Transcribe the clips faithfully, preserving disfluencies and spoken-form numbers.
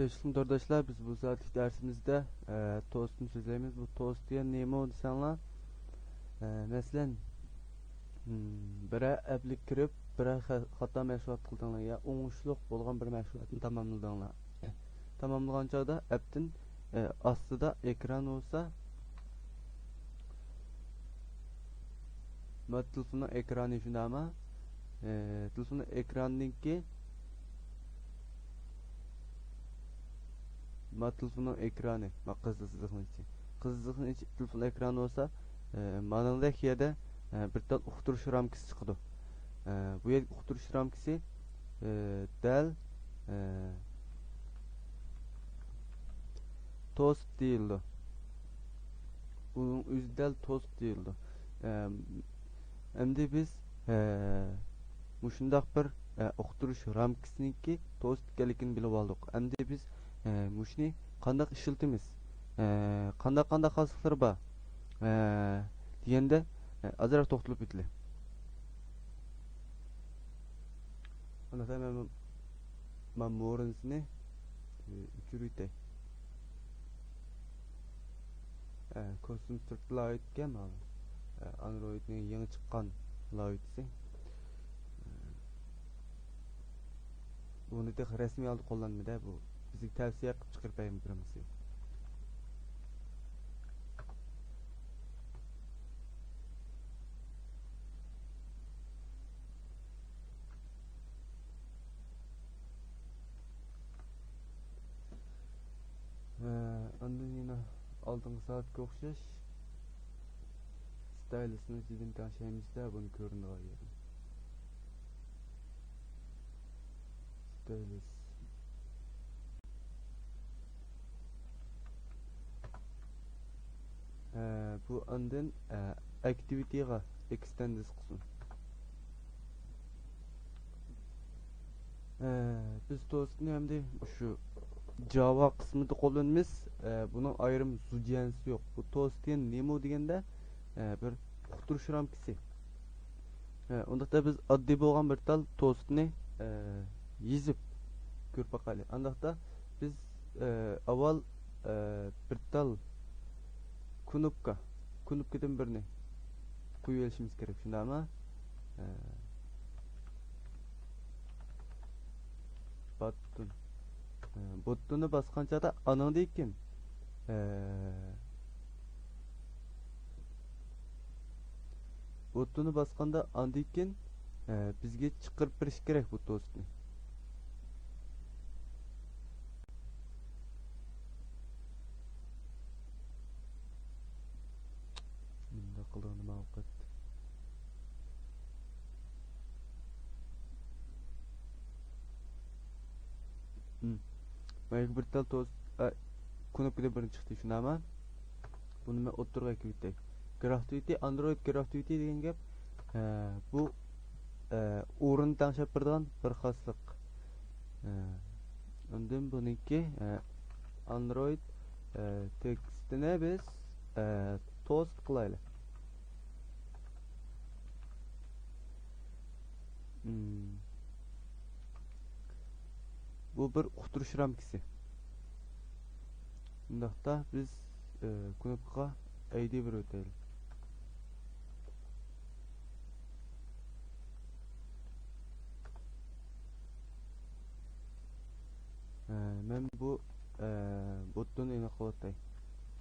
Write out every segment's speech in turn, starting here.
سۆيۈشلۈك تورداشلار، بىز بۇ سائەتلىك دەرسىمىزدە، ئە، توستنى سۆزلەيمىز. بۇ توست دېگەن نېمە دېسەڭلار، ئە، مەسىلەن، م، بىرەر ئەپلىك كىرىپ، بىرەر خە-، خاتا مەشغۇلات قىلدىڭلار يا ئوڭۇشلۇق بولغان بىر مەشغۇلاتنى تاماملىدىڭلار. تاماملىغان چاغدا ئەپتىن، ئە، ئاستىدا ئېكران بولسا، ما تېلېفوننىڭ ئېكرانى شۇنداقما؟ ئە، تېلېفوننىڭ ئېكرانىنىڭكى، ما تېلېفوننىڭ ئېكرانى، ما قىزىل سىزىقنىڭ ئىچى. قىزىل سىزىقنىڭ ئىچى تېلېفون ئېكرانى بولسا، ئە، مانىڭدەك يەردە، ئە، بىر تال ئۇقتۇرۇش رامكىسى چىقىدۇ. ئە، بۇ يەردىكى ئۇقتۇرۇش رامكىسى، ئە، دەل، ئە، توست دېيىلىدۇ. ئۇنىڭ ئۆزى دەل توست دېيىلىدۇ. ئە، ئەمدى بىز، ئە، مۇشۇنداق بىر، ئە، ئۇقتۇرۇش رامكىسىنىڭكى توست ئىكەنلىكىنى بىلىپ ئالدۇق. ئەمدى بىز، ئە، مۇشۇنى قانداق ئىشلىتىمىز؟ ئە، قانداق، قانداق خاسلىقلىرى بار؟ ئە، دېگەندە، ئە، ئازراق توختىلىپ ئۆتىلى. ئانداقتا مەن، مەن مورىنسنى، ئە، ئۆچۈرۈۋېتەي. ئە، كوستۇم سىرتقى لايىھە ئىكەن ماۋۇ. ئە، ئاندرويدنىڭ يېڭى چىققان لايىھىسى. ئە، بۇنى تېخى رەسمىي ھالدا قوللانمىدى بۇ. بىزگە تەۋسىيە قىلىپ چىقىرىپ بەرگەن بىرىمىز. ھە، ئاندىن يەنە ئالدىنقى سائەتكە ئوخشاش ستايلىسنى جىددىي تەڭشەيمىز-دە، بۇنى كۆرۈنىدىغان يېرى. ستايلىس. ھە، بۇ ئاندىن، ئە، ئاكتىۋىتىغا ئېكستېندىس قىلسۇن. ئە، بىز توستنى ئەمدى شۇ جاۋا قىسمىدا قوللىنىمىز. ئە، بۇنىڭ ئايرىم زۇجيەنسى يوق. بۇ توست دېگەن نېمە دېگەندە، ئە، بىر ئۇقتۇرۇش رامكىسى. ئە، ئۇنداقتا بىز ئاددىي بولغان بىر تال توستنى، ئە، يېزىپ كۆرۈپ باقايلى. ئانداقتا بىز، ئە، ئاۋۋال، ئە، بىر تال كۇنۇپكا، كۇنۇپكىدىن بىرنى قويۇۋېلىشىمىز كېرەك، شۇنداقمۇ؟ ئە، باتتون. ئە، بوتتوننى باسقان چاغدا ئانىڭدىن كېيىن، ئە، بوتتوننى باسقاندا ئاندىن كېيىن، ئە، بىزگە چىقىرىپ بېرىش كېرەك بۇ توستنى. مۇنداق قىلىدىغىنىم ماقۇل. مم. مايكا بىر تال توست، ئە، كۇنۇپكىدىن بىرنى چىقتى، شۇنداقمۇ؟ بۇنى مەن ئوتتۇرىغا ئەكىرىۋېتەي. گرافتىۋىتى، ئاندرويد گرافتىۋىتى دېگەن گەپ، ئە، بۇ، ئە، ئورۇن تەڭشەپ بېرىدىغان بىر خاسلىق. ئە، ئاندىن بۇنىڭكى، ئە، ئاندرويد، ئە، تېكىستىنى بىز، ئە، توست قىلايلى. مم. بۇ بىر ئۇقتۇرۇش رامكىسى. ئۇنداقتا بىز، ئە، كۇنۇپكىغا ئەيدى بېرىۋېتەيلى. ئە، مەن بۇ، ئە، بوتتون ئېنىقلاۋاتاي.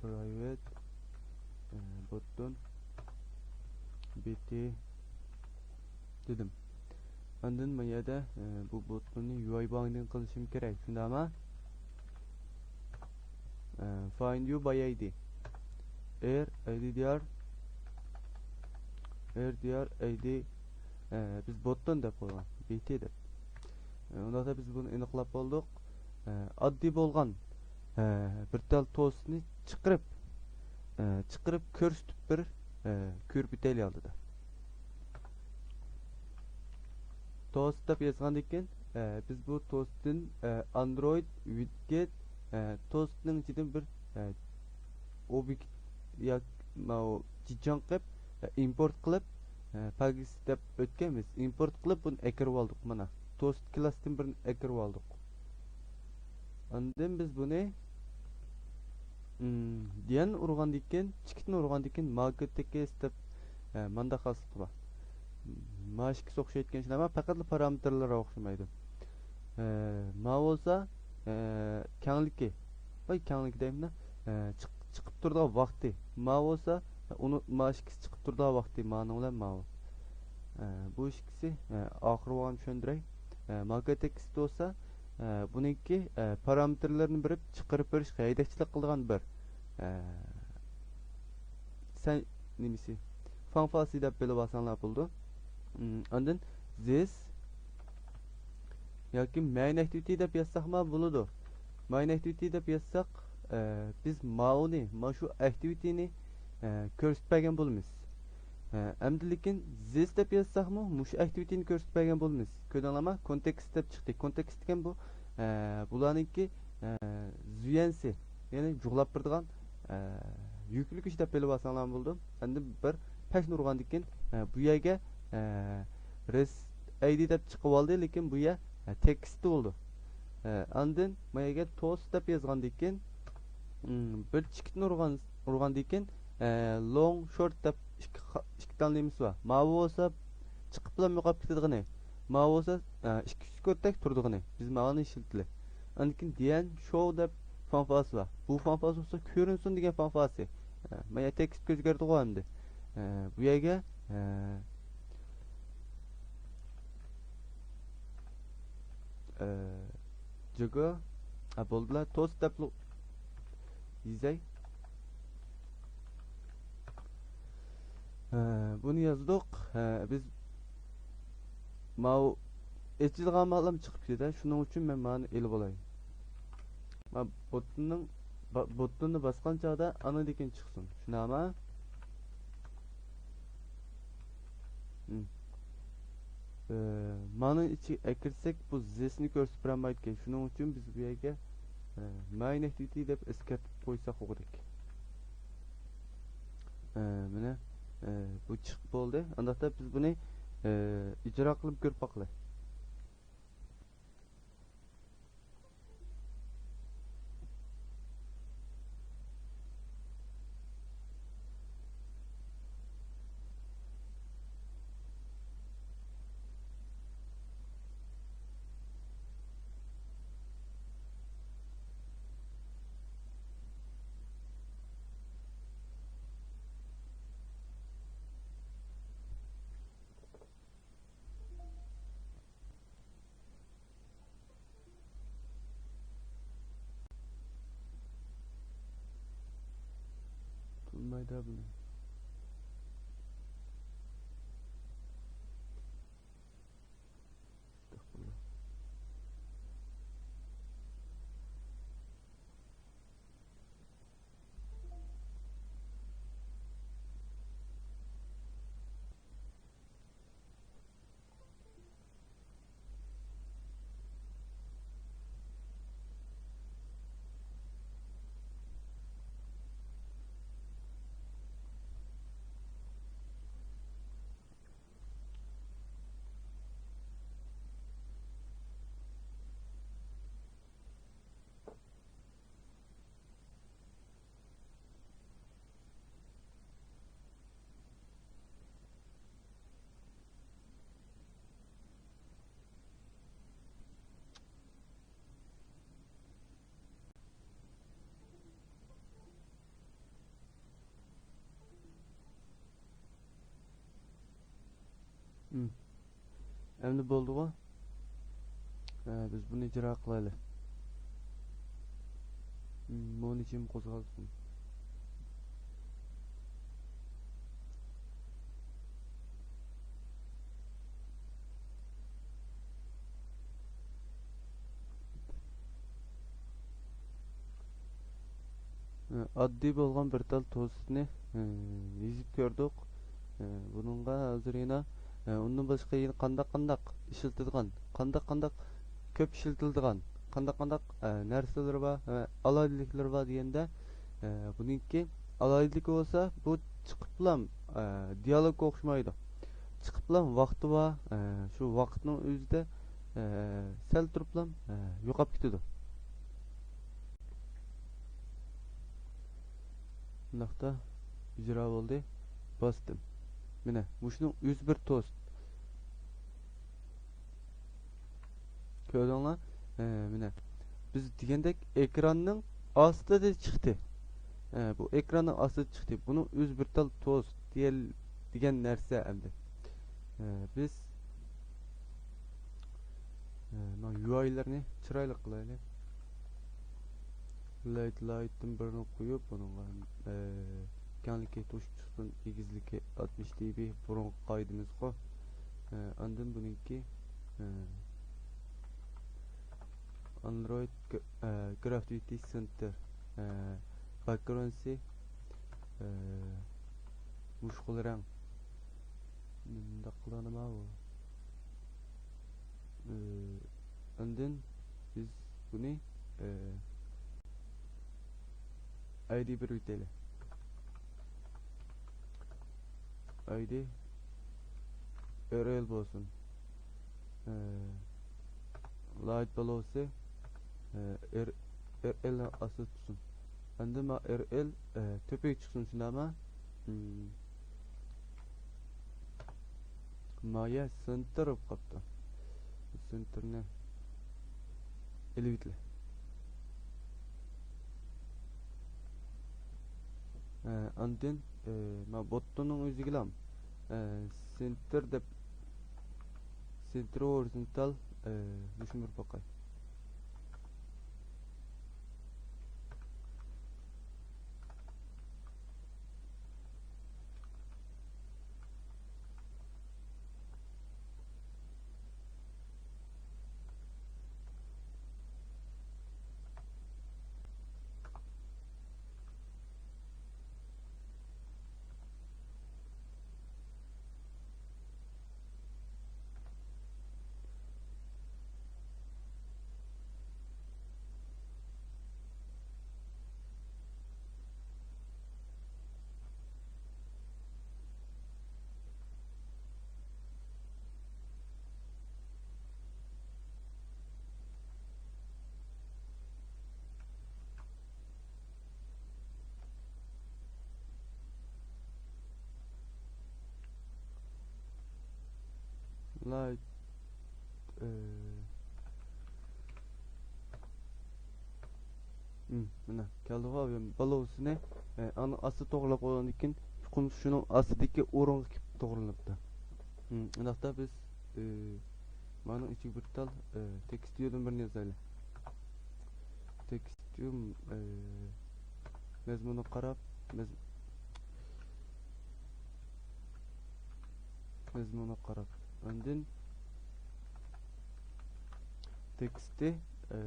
پرايۋېت، ئە، بوتتون بىتى دېدىم. ئاندىن ما يەردە، ئە، بۇ بوتتوننى يۇ ئاي بايندىنگ قىلىشىم كېرەك، شۇنداقمۇ؟ ئە، فايند يۇ باي ئايدى. ئېر ئايدى دىيار. ئېر دىيار ئايدى. ئە، بىز بوتتون دەپ قويغان، بىتى دەپ. ئە، ئۇنداقتا بىز بۇنى ئېنىقلاپ بولدۇق. ئە، ئاددىي بولغان، ئە، بىر تال توستنى چىقىرىپ، ئە، چىقىرىپ كۆرسىتىپ بىر، ئە، كۆرۈپ ئۆتەيلى ئالدىدا. توست دەپ يازغاندىن كېيىن، ئە، بىز بۇ توستتىن، ئە، ئاندرويد ۋىدگېت، ئە، توستنىڭ ئىچىدىن بىر، ئە، ئوبيېكت ياكى ماۋۇ جىجاڭ قىلىپ، ئە، ئىمپورت قىلىپ، ئە، پاكىز دەپ ئۆتكەنمىز. ئىمپورت قىلىپ بۇنى ئەكىرىۋالدۇق مانا. توست كىلاستىن بىرنى ئەكىرىۋالدۇق. ئاندىن بىز بۇنى، ئىم، دىيەن ئۇرغاندىن كېيىن، چېكىتنى ئۇرغاندىن كېيىن، ماركېر تېكىست دەپ، ئە، مانداق خاسلىقى بار. ما ئىككىسى ئوخشايدىكەن شۇنداقمۇ، پەقەتلا پارامېتىرلىرى ئوخشىمايدۇ. ئە، ما بولسا، ئە، كەڭلىكى، ۋاي كەڭلىكى دەيمەن، ئە، چىق-، چىقىپ تۇرىدىغان ۋاقتى. ما بولسا، ئۇنى، ما ئىككىسى چىقىپ تۇرىدىغان ۋاقتى، مانىڭ بىلەن ماۋۇ. ئە، بۇ ئىككىسى، ئە، ئاخىرى بولغان چۈشەندۈرەي. ئە، ماركېر تېكىست بولسا، ئە، بۇنىڭكى، ئە، پارامېتىرلىرىنى بېرىپ چىقىرىپ بېرىشقا ھەيدەكچىلىك قىلىدىغان بىر، ئە، سەن نېمىسى، فانفاسى دەپ بىلىۋالساڭلار بولىدۇ. ئىم، ئاندىن this ياكى main activity دەپ يازساقمۇ بولىدۇ. Main activity دەپ يازساق، ئە، بىز ماۋۇنى، مانا شۇ ئاكتىۋىتىنى، ئە، كۆرسىتىپ بەرگەن بولىمىز. ئە، ئەمدى لېكىن this دەپ يازساقمۇ مۇشۇ ئاكتىۋىتىنى كۆرسىتىپ بەرگەن بولىمىز. كۆردۈڭلارمۇ؟ كونتېكست دەپ چىقتى. كونتېكست دېگەن بۇ، ئە، بۇلارنىڭكى، ئە، زۈيەنسى، يەنى جۇغلاپ بېرىدىغان، ئە، يۈكلىگۈچ دەپ بىلىۋالساڭلارمۇ بولىدۇ. ئەمدى بىر پەشنى ئۇرغاندىن كېيىن، ئە، بۇ يەرگە، ئە، rest I D دەپ چىقىۋالدى، لېكىن بۇ يەر، ئە، تېكىست بولىدۇ. ئە، ئاندىن ما يەرگە toast دەپ يازغاندىن كېيىن، ئىم، بىر چېكىتنى ئۇرغان، ئۇرغاندىن كېيىن، ئە، long short دەپ ئىككى خا-، ئىككى تال نېمىسى بار. ماۋۇ بولسا چىقىپلا يوقاپ كېتىدىغىنى، ماۋۇ بولسا، ئە، ئىككى سېكۇنتتەك تۇرىدىغىنى. بىز ماۋۇنى ئىشلىتىلى. ئاندىن كېيىن دىيەن شو دەپ فانفاسى بار. بۇ فانفاسى بولسا كۆرۈنسۇن دېگەن فانفاسى. ئە، مانا تېكىست ئۆزگەردىغۇ ئەمدى. ئە، بۇ يەرگە، ئە، ئە، جىگا، ئە، بولدىلا، توست دەپلا يېزەي. ئە، بۇنى يازدۇق. ئە، بىز ماۋۇ ئېچىلغان ماقلام چىقىپ كېتىدۇ. شۇنىڭ ئۈچۈن مەن مانى ئېلىپ ئالاي. ما بوتتىننىڭ، با-، بوتتىننى باسقان چاغدا ئانىدىكىن چىقسۇن. شۇنداقمۇ؟ ھىم. ئە، مانىڭ ئىچىگە ئەكىرسەك، بۇ زېسنى كۆرسىتىپ بېرەلمەيدىكەن. شۇنىڭ ئۈچۈن بىز بۇ يەرگە، ئە، ماين ئەكتىۋىتى دەپ ئەسكەرتىپ قويساق بولغۇدەك. ئە، مانا، ئە، بۇ چىقىپ بولدى. ئانداقتا بىز بۇنى، ئە، ئىجرا قىلىپ كۆرۈپ باقىلى. تۇرمايدا بۇنى. ئەمدى بولدىغۇ. ئە، بىز بۇنى ئىجرا قىلايلى. مونىچىم قوزغالسۇن. ئاددىي بولغان بىر تال توستنى، ئى، يېزىپ كۆردۇق. ئى، بۇنىڭغا ھازىر يەنە، ئى، ئۇندىن باشقا يەنە قانداق، قانداق ئىشلىتىدىغان، قانداق، قانداق كۆپ ئىشلىتىلىدىغان، قانداق، قانداق، ئى، نەرسىلىرى بار، ئى، ئالاھىدىلىكلىرى بار دېگەندە، ئى، بۇنىڭكى ئالاھىدىلىكى بولسا، بۇ چىقىپلام، ئى، دىيالوگقا ئوخشىمايدۇ. چىقىپلام ۋاقتى بار، ئى، شۇ ۋاقىتنىڭ ئۆزىدە، ئى، سەل تۇرۇپلام، ئى، يوقاپ كېتىدۇ. بۇنداقتا ئىجرا بولدى. باستىم. مىنە، مۇشۇنىڭ ئۆزى بىر توست. كۆردۈڭلار؟ ھە، مىنە. بىز دېگەندەك ئېكراننىڭ ئاستىدا چىقتى. ھە، بۇ ئېكراننىڭ ئاستىدا چىقتى. بۇنىڭ ئۆزى بىر تال توست دېگەن، دېگەن نەرسە ئەمدى. ھە، بىز، ھە، مانا يۇ ئايلارنى چىرايلىق قىلايلى. لايت، لايتتىن بىرنى قويۇپ، بۇنىڭغا، ئە، كەڭلىكى توشۇپ چىقسۇن، ئېگىزلىكى ئاتمىش دېبى، بۇرۇنقى قائىدىمىزغۇ. ئە، ئاندىن بۇنىڭكى، ئە، ئاندرويد گ-، ئە، گرافىتى سېنتىر، ئە، باكگراۋندسى، ئە، مۇشۇ خىل رەڭ. مۇنداق قىلغىنىم ئاۋۇ. ئە، ئاندىن بىز بۇنى، ئە، ئايدى بىر ئۆتەيلى. ئايدى ئېر ئېل بولسۇن. ئە، لايت بولسا، ئە، ئېر، ئېر ئېلنى ئاستىدا تۇتسۇن. ئەمدى ما ئېر ئېل، ئە، تۆپىگە چىقسۇن، شۇنداقمۇ؟ مم. مايە سېنتىر بولۇپ قاپتۇ. سېنتىرنى ئېلىۋېتىلى. ئە، ئاندىن، ئە، ما بوتتوننىڭ ئۆزىگىلام، ئە، سېنتىر دەپ، سېنتىر ھورىزونتال، ئە، مۇشۇنى بېرىپ باقاي. لايت، ئى، مم، مانا كەلدىغۇ، بالىۋۇسىنى، ئى، ئاستىدا توغرىلاپ قويغاندىن كېيىن، چوقۇم شۇنىڭ ئاستىدىكى ئورۇنغا كېلىپ توغرىلىنىپتۇ. مم، ئۇنداقتا بىز، ئى، مانىڭ ئىچىگە بىر تال، ئى، تېكىست يولدىن بىرنى يازايلى. تېكىست يول، ئى، مەزمۇنىغا قاراپ، مەز-، مەزمۇنىغا قاراپ. ئاندىن تېكىستى، ئى،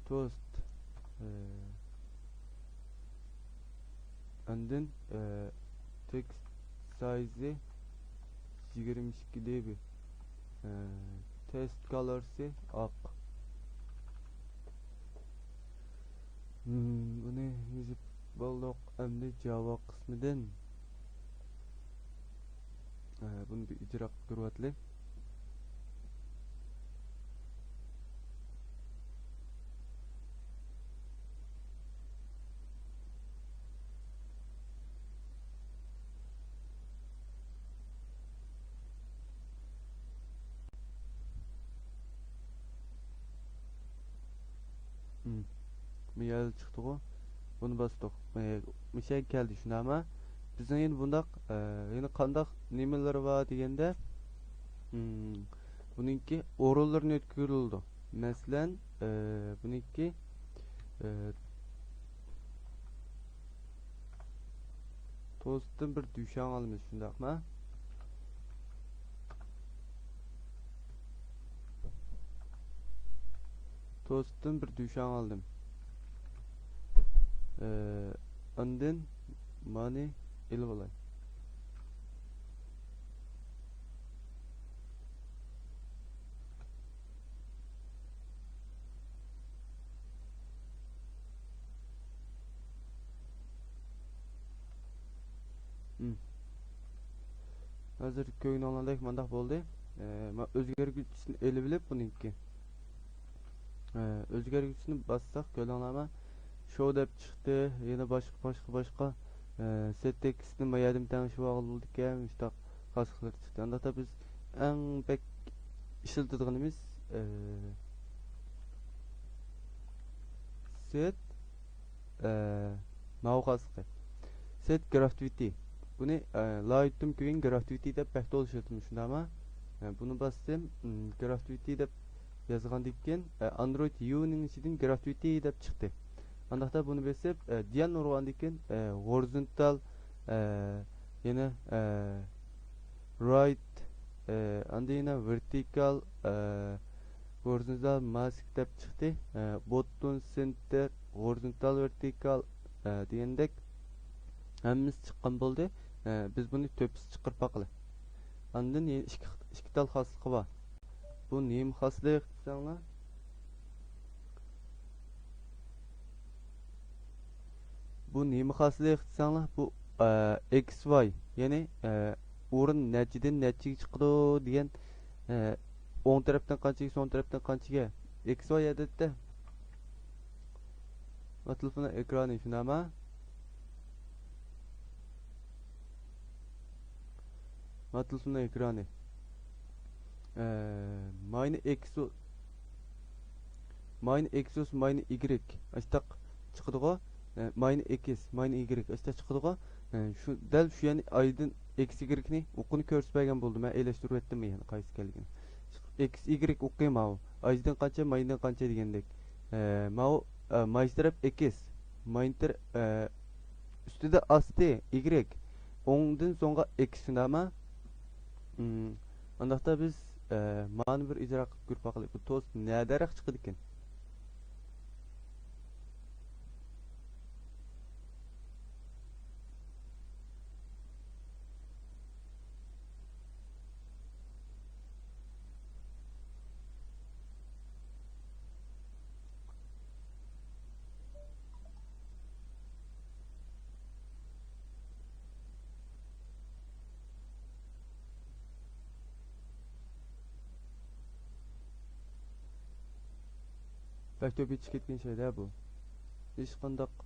توست، ئى، ئاندىن، ئى، تېكىست سايزى يىگىرمە ئىككى دېبى. ئى، تېكىست كالورسى ئاق. مم، بۇنى يېزىپ بولدۇق. ئەمدى جاۋا قىسمىدىن، ئە، بۇنى بىر ئىجرا قىلىپ كۆرۈۋاتىلى. مم. مىيەل چىقتىغۇ. بۇنى باستۇق. ئە، مىشەگە كەلدى، شۇنداقمۇ؟ بىزنىڭ يەنە بۇنداق، ئە، يەنە قانداق نېمىلىرى بار دېگەندە، مم، بۇنىڭكى ئورۇنلىرىنى ئۆتكۈزۈلىدۇ. مەسىلەن، ئە، بۇنىڭكى، ئە، توستتىن بىر دۈشەڭ ئالىمىز، شۇنداقمۇ؟ توستتىن بىر دۈشەڭ ئالدىم. ئى، ئاندىن مانى ئېلىۋالاي. ھازىر كۆرگىنىڭلاردەك مانداق بولدى. ئە، ما-، ئۆزگەرگۈچىسىنى ئېلىۋېلىپ بۇنىڭكى. ئۆزگەرگۈچىنى باسساق، كۆرۈڭلارما، شو دەپ چىقتى. يەنە باشقا، باشقا، باشقا، ئە، سېت تېكىستنى ما يەردىن تەڭشىۋالغىلى بولىدىكەن، مۇشۇنداق خاسلىقلار چىقتى. ئانداقتا بىز ئەڭ بەك ئىشلىتىدىغىنىمىز، ئە، سېت، ئە، ماۋۇ خاسلىقى. سېت گراتۇيتى. بۇنى، ئە، لايتتىن كېيىن گراتۇيتى دەپ بەك تولا ئىشلىتىمىز، شۇنداقما؟ ئە، بۇنى باستىم، ئىم، گراتۇيتى دەپ يازغاندىن كېيىن، ئە، ئاندرويد يۇنىڭ ئىچىدىن گراتۇيتى دەپ چىقتى. ئانداقتا بۇنى بېسىپ، ئە، دىيان ئۇرغاندىن كېيىن، ئە، غورزونتال، ئە، يەنە، ئە، رايت، ئە، ئاندىن يەنە ۋېرتىكال، ئە، غورزونتال ماسك دەپ چىقتى. ئە، بوتتون سېنتېر، غورزونتال ۋېرتىكال، ئە، دېگەندەك ھەممىسى چىققان بولدى. ئە، بىز بۇنى تۆپىسى چىقىرىپ باقىلى. ئاندىن يەنە ئىككى، ئىككى تال خاسلىقى بار. بۇ نېمە خاسلىق دېسەڭلار؟ بۇ نېمە خاسلىق دېسەڭلار، بۇ، ئە، ئېكس ۋاي، يەنى، ئە، ئورۇن نەچچىدىن نەچچىگە چىقىدۇ دېگەن، ئە، ئوڭ تەرەپتىن قانچىگە، سول تەرەپتىن قانچىگە، ئېكس ۋاي ئادەتتە. ما تېلېفوننىڭ ئېكرانى شۇنداقما؟ ما تېلېفوننىڭ ئېكرانى. ئە، ماينى ئېكس، ماينى ئېكسۇس، ماينى ئىگرېك ئاشتاق چىقىدىغۇ. ئە، ماينى ئېكس، ماينى ئىگرېك ئاشتاق چىقىدىغۇ. ئە، شۇ، دەل شۇ يەرنى ئايدىن ئېكس ئىگرېكنى ئۇقىنى كۆرسىتىپ بەرگەن بولدۇم، مەن ئېلىشتۇرۇۋەتتىم يەنە قايسى ئىكەنلىكىنى. ئېكس ئىگرېك ئۇقى ماۋۇ. ئايدىن قانچە، مايدىن قانچە دېگەندەك. ئە، ماۋۇ، ئە، مايسى تەرەپ ئېكس، ماينى تەرەپ، ئە، ئۈستىدە ئاستى ئىگرېك، ئوڭدىن سوڭغا ئېكس شۇنداقما؟ ئۇنداقتا بىز، ئە، مانى بىر ئىجرا قىلىپ كۆرۈپ باقىلى، بۇ توست نەدەرەخ چىقىدىكىن؟ بەك كۆپ ئېچىپ كەتكەن شەيدە بۇ. ھېچقانداق،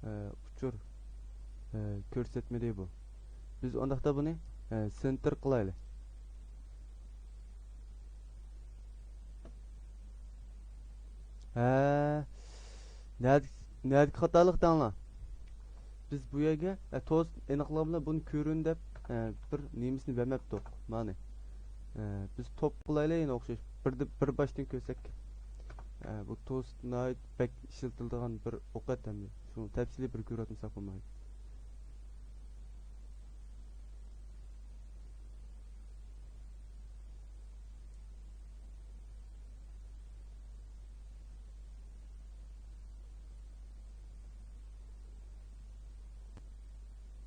ئە، ئۇچۇر، ئە، كۆرسەتمىدى بۇ. بىز ئانداقتا بۇنى، ئە، سېنتېر قىلايلى. ھە، نەدە-، نەدىكى خاتالىق دەڭلار؟ بىز بۇ يەرگە، ئە، توست ئېنىقلىغان بىلەن بۇنى كۆرۈن دەپ، ئە، بىر نېمىسىنى بەرمەپتۇق، مانى. ئە، بىز توپ قىلايلى يەنە ئوخشاش. بىر، بىر باشتىن كۆرسەك. ئە، بۇ توست ناھايىتى بەك ئىشلىتىلىدىغان بىر ئوقەت ھەم شۇنى تەپسىلىي بىر كۆرۈۋاتمىساق بولمايدۇ.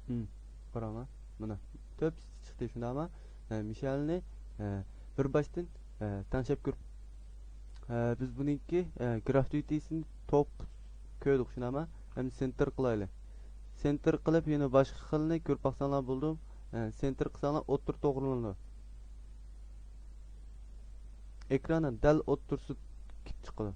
ھىم، قاراڭلار. مانا، تۆپىسى چىقتى، شۇنداقما؟ ھە، مىشەلنى، ھە، بىر باشتىن، ھە، تەڭشەپ كۆرۈپ، ھە، بىز بۇنىڭكى، ھە، گراتۇيتىسىنى توپ كۆردۇق، شۇنداقما؟ ئەمدى سېنتېر قىلايلى. سېنتېر قىلىپ، يەنە باشقا خىلنى كۆرۈپ باقساڭلار بولىدۇ. ھە، سېنتېر قىلساڭلار ئوتتۇرا توغرىلىنىدۇ. ئېكراننىڭ دەل ئوتتۇرىسىدا كېلىپ چىقىدۇ.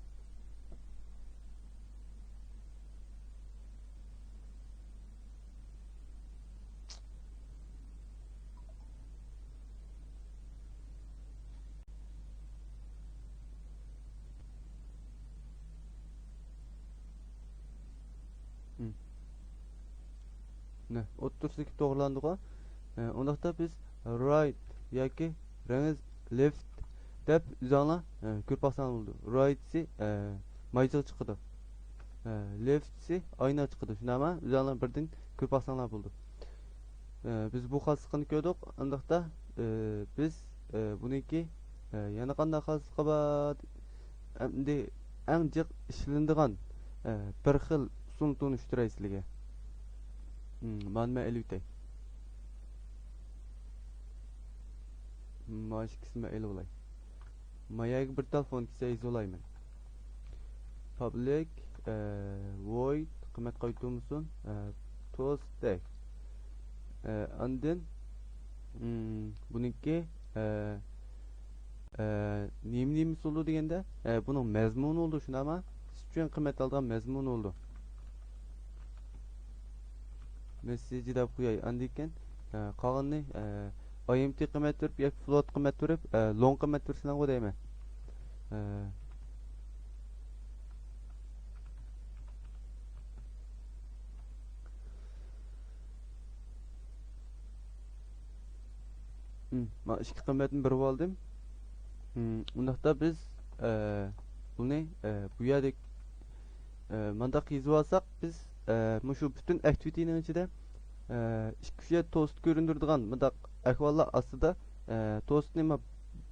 مم. نە، ئوتتۇرىسىدىكى توغرىلاندىغۇ. ئە، ئۇنداقتا بىز رايت ياكى رەڭگىز لېفت دەپ ئۆزۈڭلار، ئە، كۆرۈپ باقساڭلار بولىدۇ. رايتسى، ئە، مايسىغا چىقىدۇ. ئە، لېفتسى ئاينىغا چىقىدۇ. شۇنداقما؟ ئۆزۈڭلار بىردىن كۆرۈپ باقساڭلار بولىدۇ. ئە، بىز بۇ خاسلىقنى كۆردۇق. ئانداقتا، ئە، بىز، ئە، بۇنىڭكى، ئە، يەنە قانداق خاسلىقى بار؟ ئەمدى ئەڭ جىق ئىشلىنىدىغان، ئە، بىر خىل ئۇسۇلنى تونۇشتۇراي سىلىگە. ھىم، مانا مەن ئېلىۋېتەي. مانا شۇ ئىككىسىنى مەن ئېلىۋالاي. ما يەرگە بىر تال فونكسىيە يېزىۋالايمەن. پابلىك، ئە، ۋويد، قىممەت قايتۇرمىسۇن، ئە، توست تەگ. ئە، ئاندىن، ئىم، بۇنىڭكى، ئە، نېمە نېمىسى بولىدۇ دېگەندە، ئە، بۇنىڭ مەزمۇنى بولىدۇ، شۇنداقمۇ؟ سىز ئۈچۈن قىممەت ئالىدىغان مەزمۇنى بولىدۇ. مېسسېجى دەپ قوياي. ئاندىن كېيىن، ئە، قالغىنىنى، ئە، ئاي ئېم تى قىممەت بېرىپ ياكى فلوت قىممەت بېرىپ، ئە، لونگ قىممەت بېرسىلەڭغۇ دەيمەن. ئە، مم، مانا ئىككى قىممەتنى بېرىپ ئالدىم. مم، ئۇنداقتا بىز، ئە، بۇنى، ئە، بۇ يەردە، ئە، مانداق يېزىپ ئالساق، بىز، ئە، مۇشۇ پۈتۈن ئەكتىۋىتىنىڭ ئىچىدە، ئە، ئىككى ئۈچ يەر توست كۆرۈندۈرىدىغان مۇنداق ئەھۋاللار ئاستىدا، ئە، توستنى ما-،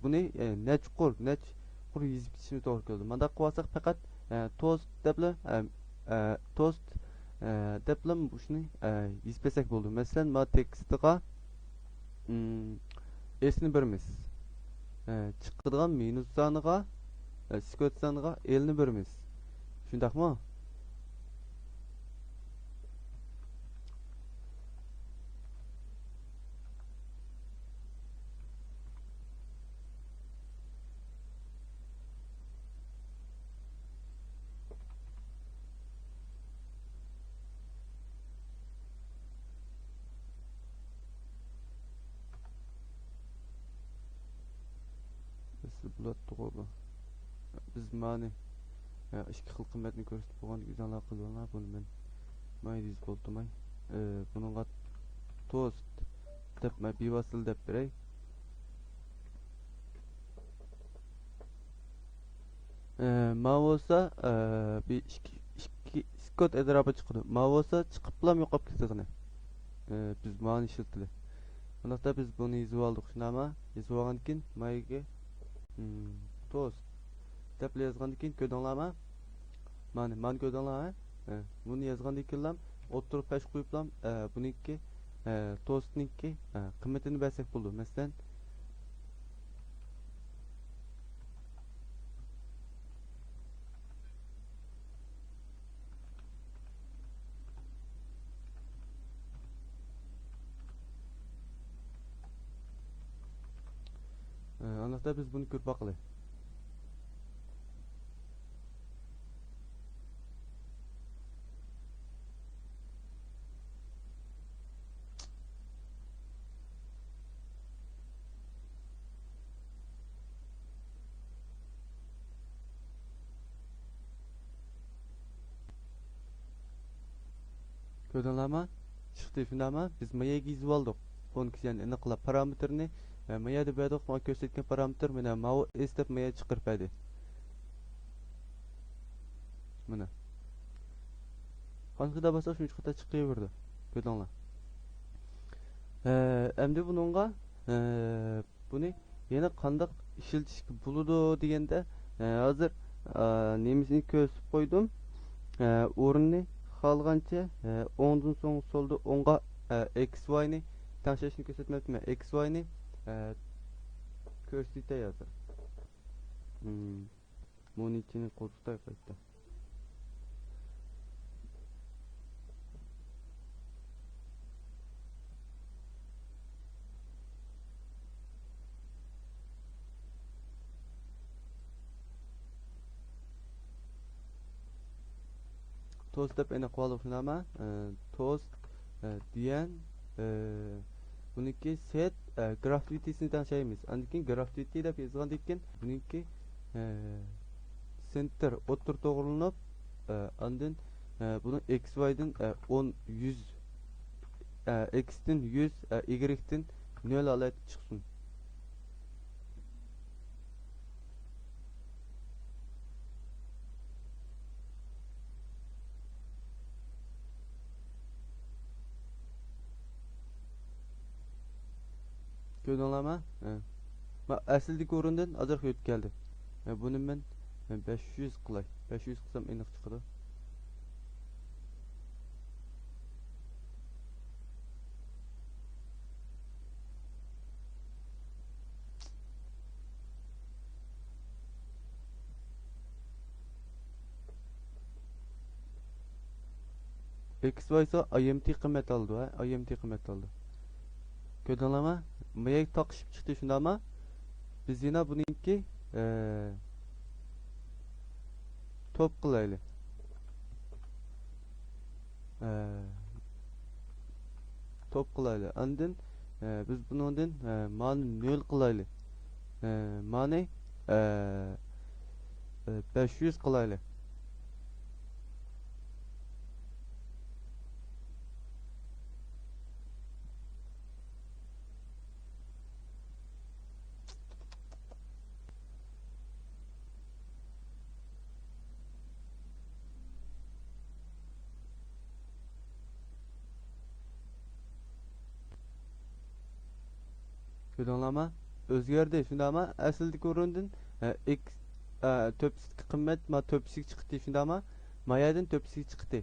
بۇنى، ئە، نەچچە قۇر، نەچچە قۇر يېزىپ كېتىشىمىز توغرا كېلىدۇ. مانداق قىلىۋالساق پەقەت، ئە، توست دەپلا، ئە، ئە، توست، ئە، دەپلا شۇنى، ئە، يېزىپ بەرسەك بولىدۇ. مەسىلەن، ما تېكىستىغا، ئىم، ئېسنى بېرىمىز. ئە، چىقىدىغان مىنۇس سانىغا، ئە، سكوت سانىغا ئېلنى بېرىمىز. شۇنداقمۇ؟ بىز بۇلاتتىغۇ بۇ. بىز مانى، ئە، ئىككى خىل قىممەتنى كۆرسىتىپ بولغاندىكىن ئۆزۈڭلار قىلىۋالىڭلار. بۇنى مەن مايدا يېزىپ ئولتۇرماي. ئە، بۇنىڭغا توست دەپ، مەن بىۋاسىتە دەپ بېرەي. ئە، ما بولسا، ئە، بىر ئىككى، ئىككى سكوت ئەتراپى چىقىدۇ. ما بولسا چىقىپلا يوقاپ كېتىدىغىنى. ئە، بىز مانى ئىشلىتىلى. ئۇنداقتا بىز بۇنى يېزىپ ئالدۇق، شۇنداقمۇ؟ يېزىپ ئالغاندىن كېيىن مايگە، مم، توست دەپلا يازغاندىن كېيىن كۆردۈڭلارمۇ؟ مانى، مانى كۆردۈڭلارمۇ؟ ئە، بۇنى يازغاندىن كېيىنلا ئوتتۇرىغا پەش قويۇپلا، ئە، بۇنىڭكى، ئە، توستنىڭكى، ئە، قىممىتىنى بەرسەك بولىدۇ. مەسىلەن، ئانداقتا بىز بۇنى كۆرۈپ باقىلى. كۆردۈڭلارمۇ؟ چىقتى، شۇنداقمۇ؟ بىز ما يەرگە يېزىپ ئالدۇق فۇنكسىيەنى ئېنىقلاپ پارامېتىرنى، ۋە ما يەردە بەردۇق، ماڭا كۆرسەتكەن پارامېتىر مانا ماۋۇ ئېس دەپ ما يەردە چىقىرىپ بەردى. مانا. قانچە قېتىم باسساق شۇنچە قېتىم چىقىۋېرىدۇ. كۆردۈڭلار. ئە، ئەمدى بۇنىڭغا، ئە، بۇنى يەنە قانداق ئىشلىتىشكە بولىدۇ دېگەندە، ئە، ھازىر، ئە، نېمىسىنى كۆرسىتىپ قويدۇم. ئە، ئورنىنى خالىغانچە، ئە، ئوڭدىن سوڭ سولدا ئوڭغا، ئە، ئېكس ۋاينى تەڭشەشنى كۆرسەتمەپتىمەن. ئېكس ۋاينى، ئە، كۆرسىتەي ھازىر. مم. مونىتىنى قوزغىتاي قايتا. توست دەپ ئېنىق قىلىۋالدۇق، شۇنداقمۇ؟ ئە، توست، ئە، دېگەن، ئە، بۇنىڭكى سېت، ئە، گراففىتىسىنى تەڭشەيمىز. ئاندىن كېيىن گراففىتى دەپ يازغاندىن كېيىن بۇنىڭكى، ئە، سېنتىر ئوتتۇرا توغرىلىنىپ، ئە، ئاندىن، ئە، بۇنىڭ ئېكس ۋايدىن، ئە، ئون، يۈز، ئە، ئېكستىن يۈز، ئە، ئىگرېكتىن نۆل ھالەتتە چىقسۇن. كۆردۈڭلارمۇ؟ ھە. ما ئەسلىدىكى ئورۇندىن ئازراق ئۆتۈپ كەلدى. ھە، بۇنى مەن، مەن بەش يۈز قىلاي. بەش يۈز قىلسام ئېنىق چىقىدۇ. ئېكس ۋاي سا ئاي ئېم تى قىممەت ئالىدۇ، ھە، ئاي ئېم تى قىممەت ئالىدۇ. كۆردۈڭلارمۇ؟ ماياك تاقىشىپ چىقتى، شۇنداقمۇ؟ بىز يەنە بۇنىڭكى، ئە، توپ قىلايلى. ئە، توپ قىلايلى. ئاندىن، ئە، بىز بۇنىڭدىن، ئە، مانى نۆل قىلايلى. ئە، مانى، ئە، ئە، بەش يۈز قىلايلى. كۆردۈڭلارما؟ ئۆزگەردى، شۇنداقما؟ ئەسلىدىكى ئورۇندىن، ئە، ئېكس، ئە، تۆپىسىدىكى قىممەت، ما، تۆپىسىگە چىقتى، شۇنداقما؟ ما يەردىن تۆپىسىگە چىقتى.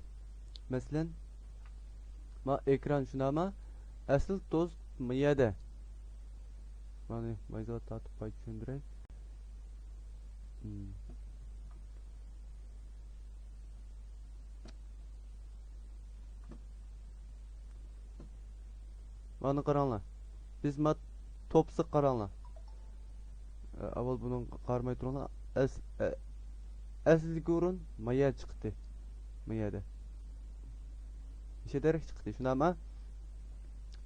مەسىلەن، ما ئېكران، شۇنداقما؟ ئەسلى توست ما يەردە. مانا، مايزاغا تارتىپ قايتا چۈشەندۈرەي. مم. مانا قاراڭلار. بىز ما توپسىغا قاراڭلار. ئە، ئاۋۋال بۇنىڭغا قارىماي تۇرۇڭلار. ئەس-، ئە-، ئەسلىدىكى ئورۇن ما يەر چىقتى. ما يەردە. مۇشۇ دەرەك چىقتى. شۇنداقما؟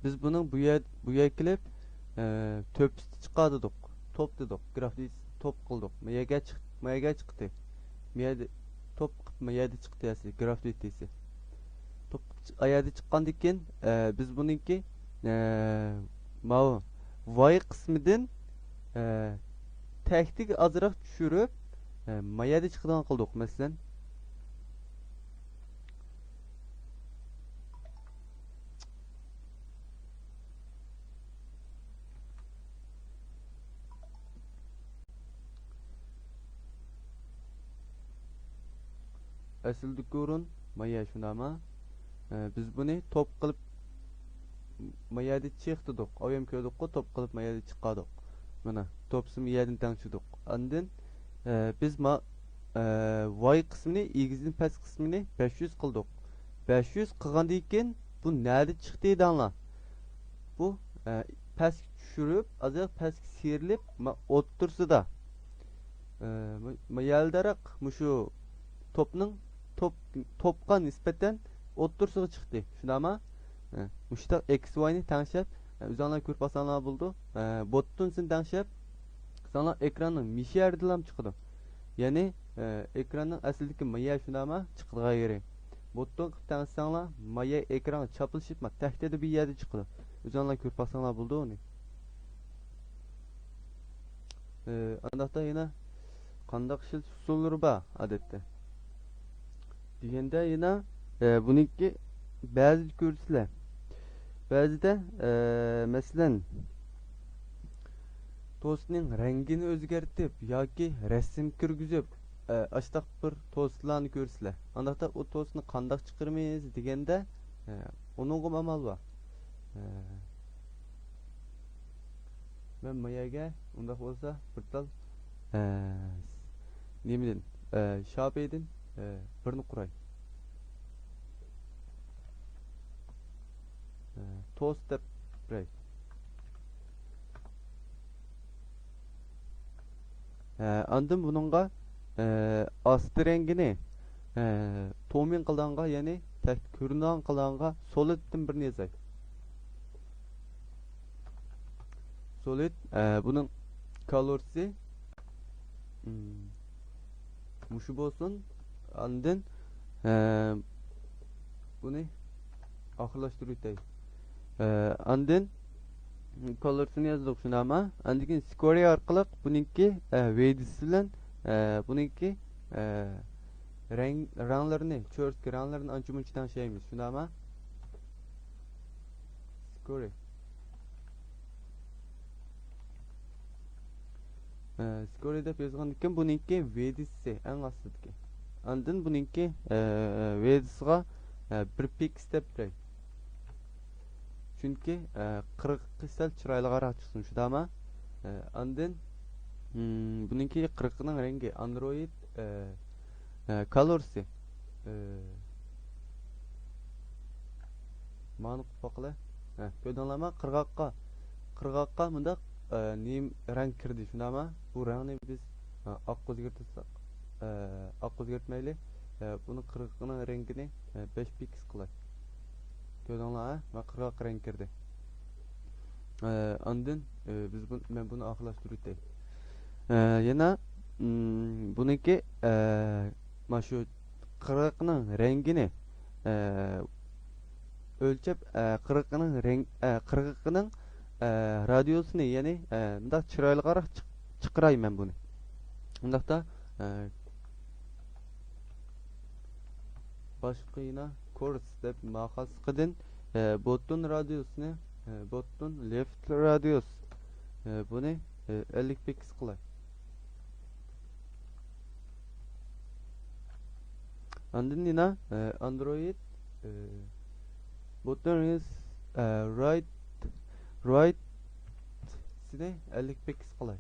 بىز بۇنىڭ بۇ يەر، بۇ يەرگە كېلىپ، ئە، تۆپىسىنى چىقاردۇق. توپ دېدۇق. گراف دېيسىز، توپ قىلدۇق. ما يەرگە چىق-، ما يەرگە چىقتى. ما يەردە توپ قىلىپ، ما يەردە چىقتى ئەسلى. گراف دېيسىز. توپ قىلىپ چىق-، ئا يەردە چىققاندىن كېيىن، ئە، بىز بۇنىڭكى، ئە، ماۋۇ ۋاي قىسمىدىن، ئە، تەكتىگە ئازراق چۈشۈرۈپ، ئە، ما يەردە چىقىدىغان قىلدۇق، مەسىلەن. ئەسلىدىكى ئورۇن ما يەر، شۇنداقما؟ ئە، بىز بۇنى توپ قىلىپ ما يەردە چىقتۇردۇق. ئاۋۇ يەرنى كۆردۇققۇ، توپ قىلىپ ما يەردە چىقاردۇق. مانا، توپسىمۇ يەردىن تەڭشىدۇق. ئاندىن، ئە، بىز ما-، ئە، ۋاي قىسمىنى، ئېگىزدىن پەس قىسمىنى بەش يۈز قىلدۇق. بەش يۈز قىلغاندىن كېيىن بۇ نەدە چىقتى دەڭلار؟ بۇ، ئە، پەسكە چۈشۈرۈپ، ئازراق پەسكە سىيرىلىپ، ما-، ئوتتۇرىسىدا، ئە، ما-، ما يەلدەرەق مۇشۇ توپنىڭ، توپ، توپقا نىسبەتەن ئوتتۇرىسىغا چىقتى. شۇنداقما؟ ئە، مۇشۇنداق ئېكس ۋاينى تەڭشەپ، ئە، ئۆزۈڭلار كۆرۈپ باقساڭلار بولىدۇ. ئە، بوتتۇنسىنى تەڭشەپ، قىلساڭلار ئېكراننىڭ مۇشۇ يەردىنلا چىقىدۇ. يەنى، ئە، ئېكراننىڭ ئەسلىدىكى ما يەر شۇنداقما چىقىدىغان يېرى. بوتتون قىلىپ تەڭشىسەڭلار، ما يەر ئېكرانغا چاپلىشىپ، ما تەكتىدە بىر يەردە چىقىدۇ. ئۆزۈڭلار كۆرۈپ باقساڭلار بولىدۇ ئۇنى. ئە، ئانداقتا يەنە قانداق ئىشلىتىش ئۇسۇللىرى بار ئادەتتە؟ دېگەندە يەنە، ئە، بۇنىڭكى بەزىدە كۆرىسىلەر. بەزىدە، ئە، مەسىلەن، توستنىڭ رەڭگىنى ئۆزگەرتىپ ياكى رەسىم كىرگۈزۈپ، ئە، ئاشتاق بىر توستلارنى كۆرىسىلەر. ئانداقتا ئۇ توستنى قانداق چىقىرىمىز دېگەندە، ئە، ئۇنىڭغىمۇ ئامال بار. ئە، مەن ما يەرگە، ئۇنداق بولسا، بىر تال، ئە، نېمىدىن، ئە، شاپېيدىن، ئە، بىرنى قۇراي. ئە، توست دەپ بېرەي. ئە، ئاندىن بۇنىڭغا، ئە، ئاستى رەڭگىنى، ئە، تومىن قىلىدىغانغا، يەنى تەكتە كۆرۈنىدىغان قىلىدىغانغا سولىدتىن بىرنى يازاي. سولىد، ئە، بۇنىڭ كالورسى، مم، مۇشۇ بولسۇن. ئاندىن، ئە، بۇنى ئاخىرلاشتۇرۇۋېتەي. ئە، ئاندىن كالورسىنى يازدۇق، شۇنداقما؟ ئاندىن كېيىن سكورى ئارقىلىق بۇنىڭكى، ئە، ۋېيدىسى بىلەن، ئە، بۇنىڭكى، ئە، رەڭ، رەڭلىرىنى، چۆرۈتكە رەڭلىرىنى ئانچە مۇنچە تەڭشەيمىز، شۇنداقما؟ سكورى. ئە، سكورى دەپ يازغاندىن كېيىن بۇنىڭكى ۋېيدىسى ئەڭ ئاستىدىكى. ئاندىن بۇنىڭكى، ئە، ۋېيدىسىغا، ئە، بىر پىكس دەپ بېرەي. چۈنكى، ئە، قىرىقى سەل چىرايلىقراق چىقسۇن، شۇنداقما؟ ئە، ئاندىن، مم، بۇنىڭكى قىرىقىنىڭ رەڭگى ئاندرويد، ئە، ئە، كالورسى. ئە، مانا قىلىپ باقىلى. ھە، كۆردۈڭلارما؟ قىرغاققا، قىرغاققا مۇنداق ئە، نېمە رەڭ كىردى، شۇنداقمۇ؟ بۇ رەڭنى بىز، ئە، ئاققا ئۆزگەرتسەك، ئە، ئاققا ئۆزگەرتمەيلى. ئە، بۇنىڭ قىرغىقىنىڭ رەڭگىنى، ئە، بەش پىكس قىلاي. كۆردۈڭلار، ھە؟ مانا قىرغاق رەڭ كىردى. ئە، ئاندىن، ئە، بىز بۇ، مەن بۇنى ئاخىرلاشتۇرۇۋېتەي. ئە، يەنە، ئىم، بۇنىڭكى، ئە، مانا شۇ قىرغىقنىڭ رەڭگىنى، ئە، ئۆلچەپ، ئە، قىرغىقنىڭ رەڭ-، ئە، قىرغىقنىڭ، ئە، رادىيۇسىنى، يەنى، ئە، مۇنداق چىرايلىقراق چىق-، چىقىراي مەن بۇنى. ئۇنداقتا، ئە، باشقا يەنە كورس دەپ ماخاسقىدىن، ئە، بوتتون رادىيۇسىنى، ئە، بوتتون لېفت رادىيۇس، ئە، بۇنى، ئە، ئەللىك پىكس قىلاي. ئاندىن يەنە، ئە، ئاندرويد، ئە، بوتتون رېس، ئە، رايت، رايتسىنى ئەللىك پىكس قىلاي.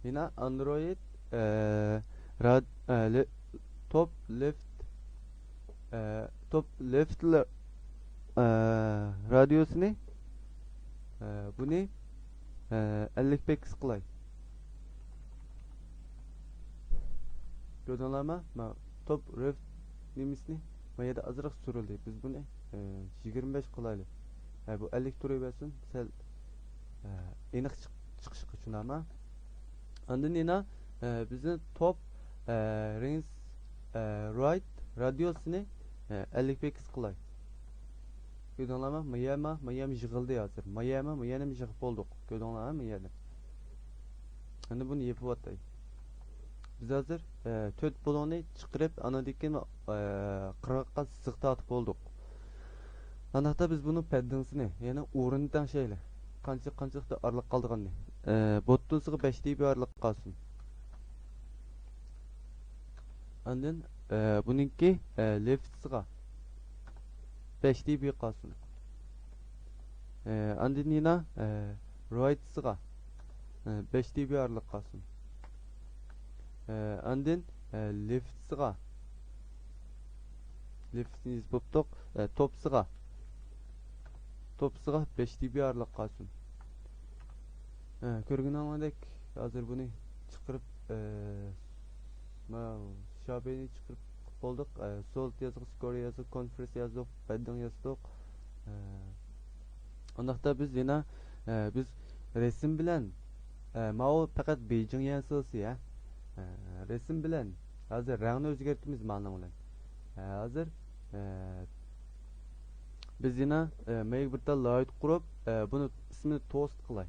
يەنە ئاندرويد، ئە، راد-، ئە، لې-، توپ لېفت، ئە، توپ لېفت لە-، ئە، رادىيۇسىنى، ئە، بۇنى، ئە، ئەللىك پىكس قىلاي. كۆردۈڭلارمۇ؟ ما توپ لېفت نېمىسىنى ما يەردە ئازراق سۈرۈلدى. بىز بۇنى، ئە، يىگىرمە بەش قىلايلى. ئە، بۇ ئەللىك تۇرۇۋەرسۇن، سەل، ئە، ئېنىق چىق-، چىقىشى ئۈچۈن ئەمما. ئاندىن يەنە، ئە، بىزنى توپ، ئە، رېنس، ئە، رايت رادىيۇسىنى، ئە، ئەللىك پىكس قىلاي. كۆردۈڭلارمۇ؟ ما يەرمۇ، ما يەرمۇ يىغىلدى ھازىر. ما يەرمۇ، ما يەرنىمۇ يىغىپ بولدۇق. كۆردۈڭلارمۇ؟ ما يەرنى. ئەمدى بۇنى يېپىۋاتاي. بىز ھازىر، ئە، تۆت بۇلۇڭنى چىقىرىپ، ئاندىن كېيىن، ئە، قىرغاققا سىزىق تارتىپ بولدۇق. ئانداقتا بىز بۇنىڭ پەددىڭسىنى، يەنى ئورنىنى تەڭشەيلى. قانچە، قانچىلىقتا ئارىلىق قالىدىغىنىنى. ئە، بوتتونسىغا بەش دېبى ئارىلىق قالسۇن. ئاندىن، ئە، بۇنىڭكى، ئە، لېفتىسىغا بەش دېبى قالسۇن. ئە، ئاندىن يەنە، ئە، رايتىسىغا، ئە، بەش دېبى ئارىلىق قالسۇن. ئە، ئاندىن، ئە، لېفتىسىغا، لېفتنى يېزىپ بوپتۇق. ئە، توپسىغا، توپسىغا بەش دېبى ئارىلىق قالسۇن. ئە، كۆرگىنىڭلاردەك ھازىر بۇنى چىقىرىپ، ئە، ماۋۇ شابىنى چىقىرىپ قىلىپ بولدۇق. ئە، سولت يازدۇق، سكور يازدۇق، كونفرېنس يازدۇق، پەددىڭ يازدۇق. ئە، ئۇنداقتا بىز يەنە، ئە، بىز رەسىم بىلەن، ئە، ماۋۇ پەقەت بېيجىڭ يەنسىسى، ھە؟ ئە، رەسىم بىلەن ھازىر رەڭنى ئۆزگەرتىمىز مانىڭ بىلەن. ئە، ھازىر، ئە، بىز يەنە، ئە، مەيگە بىر تال لايت قۇرۇپ، ئە، بۇنى ئىسمىنى توست قىلاي.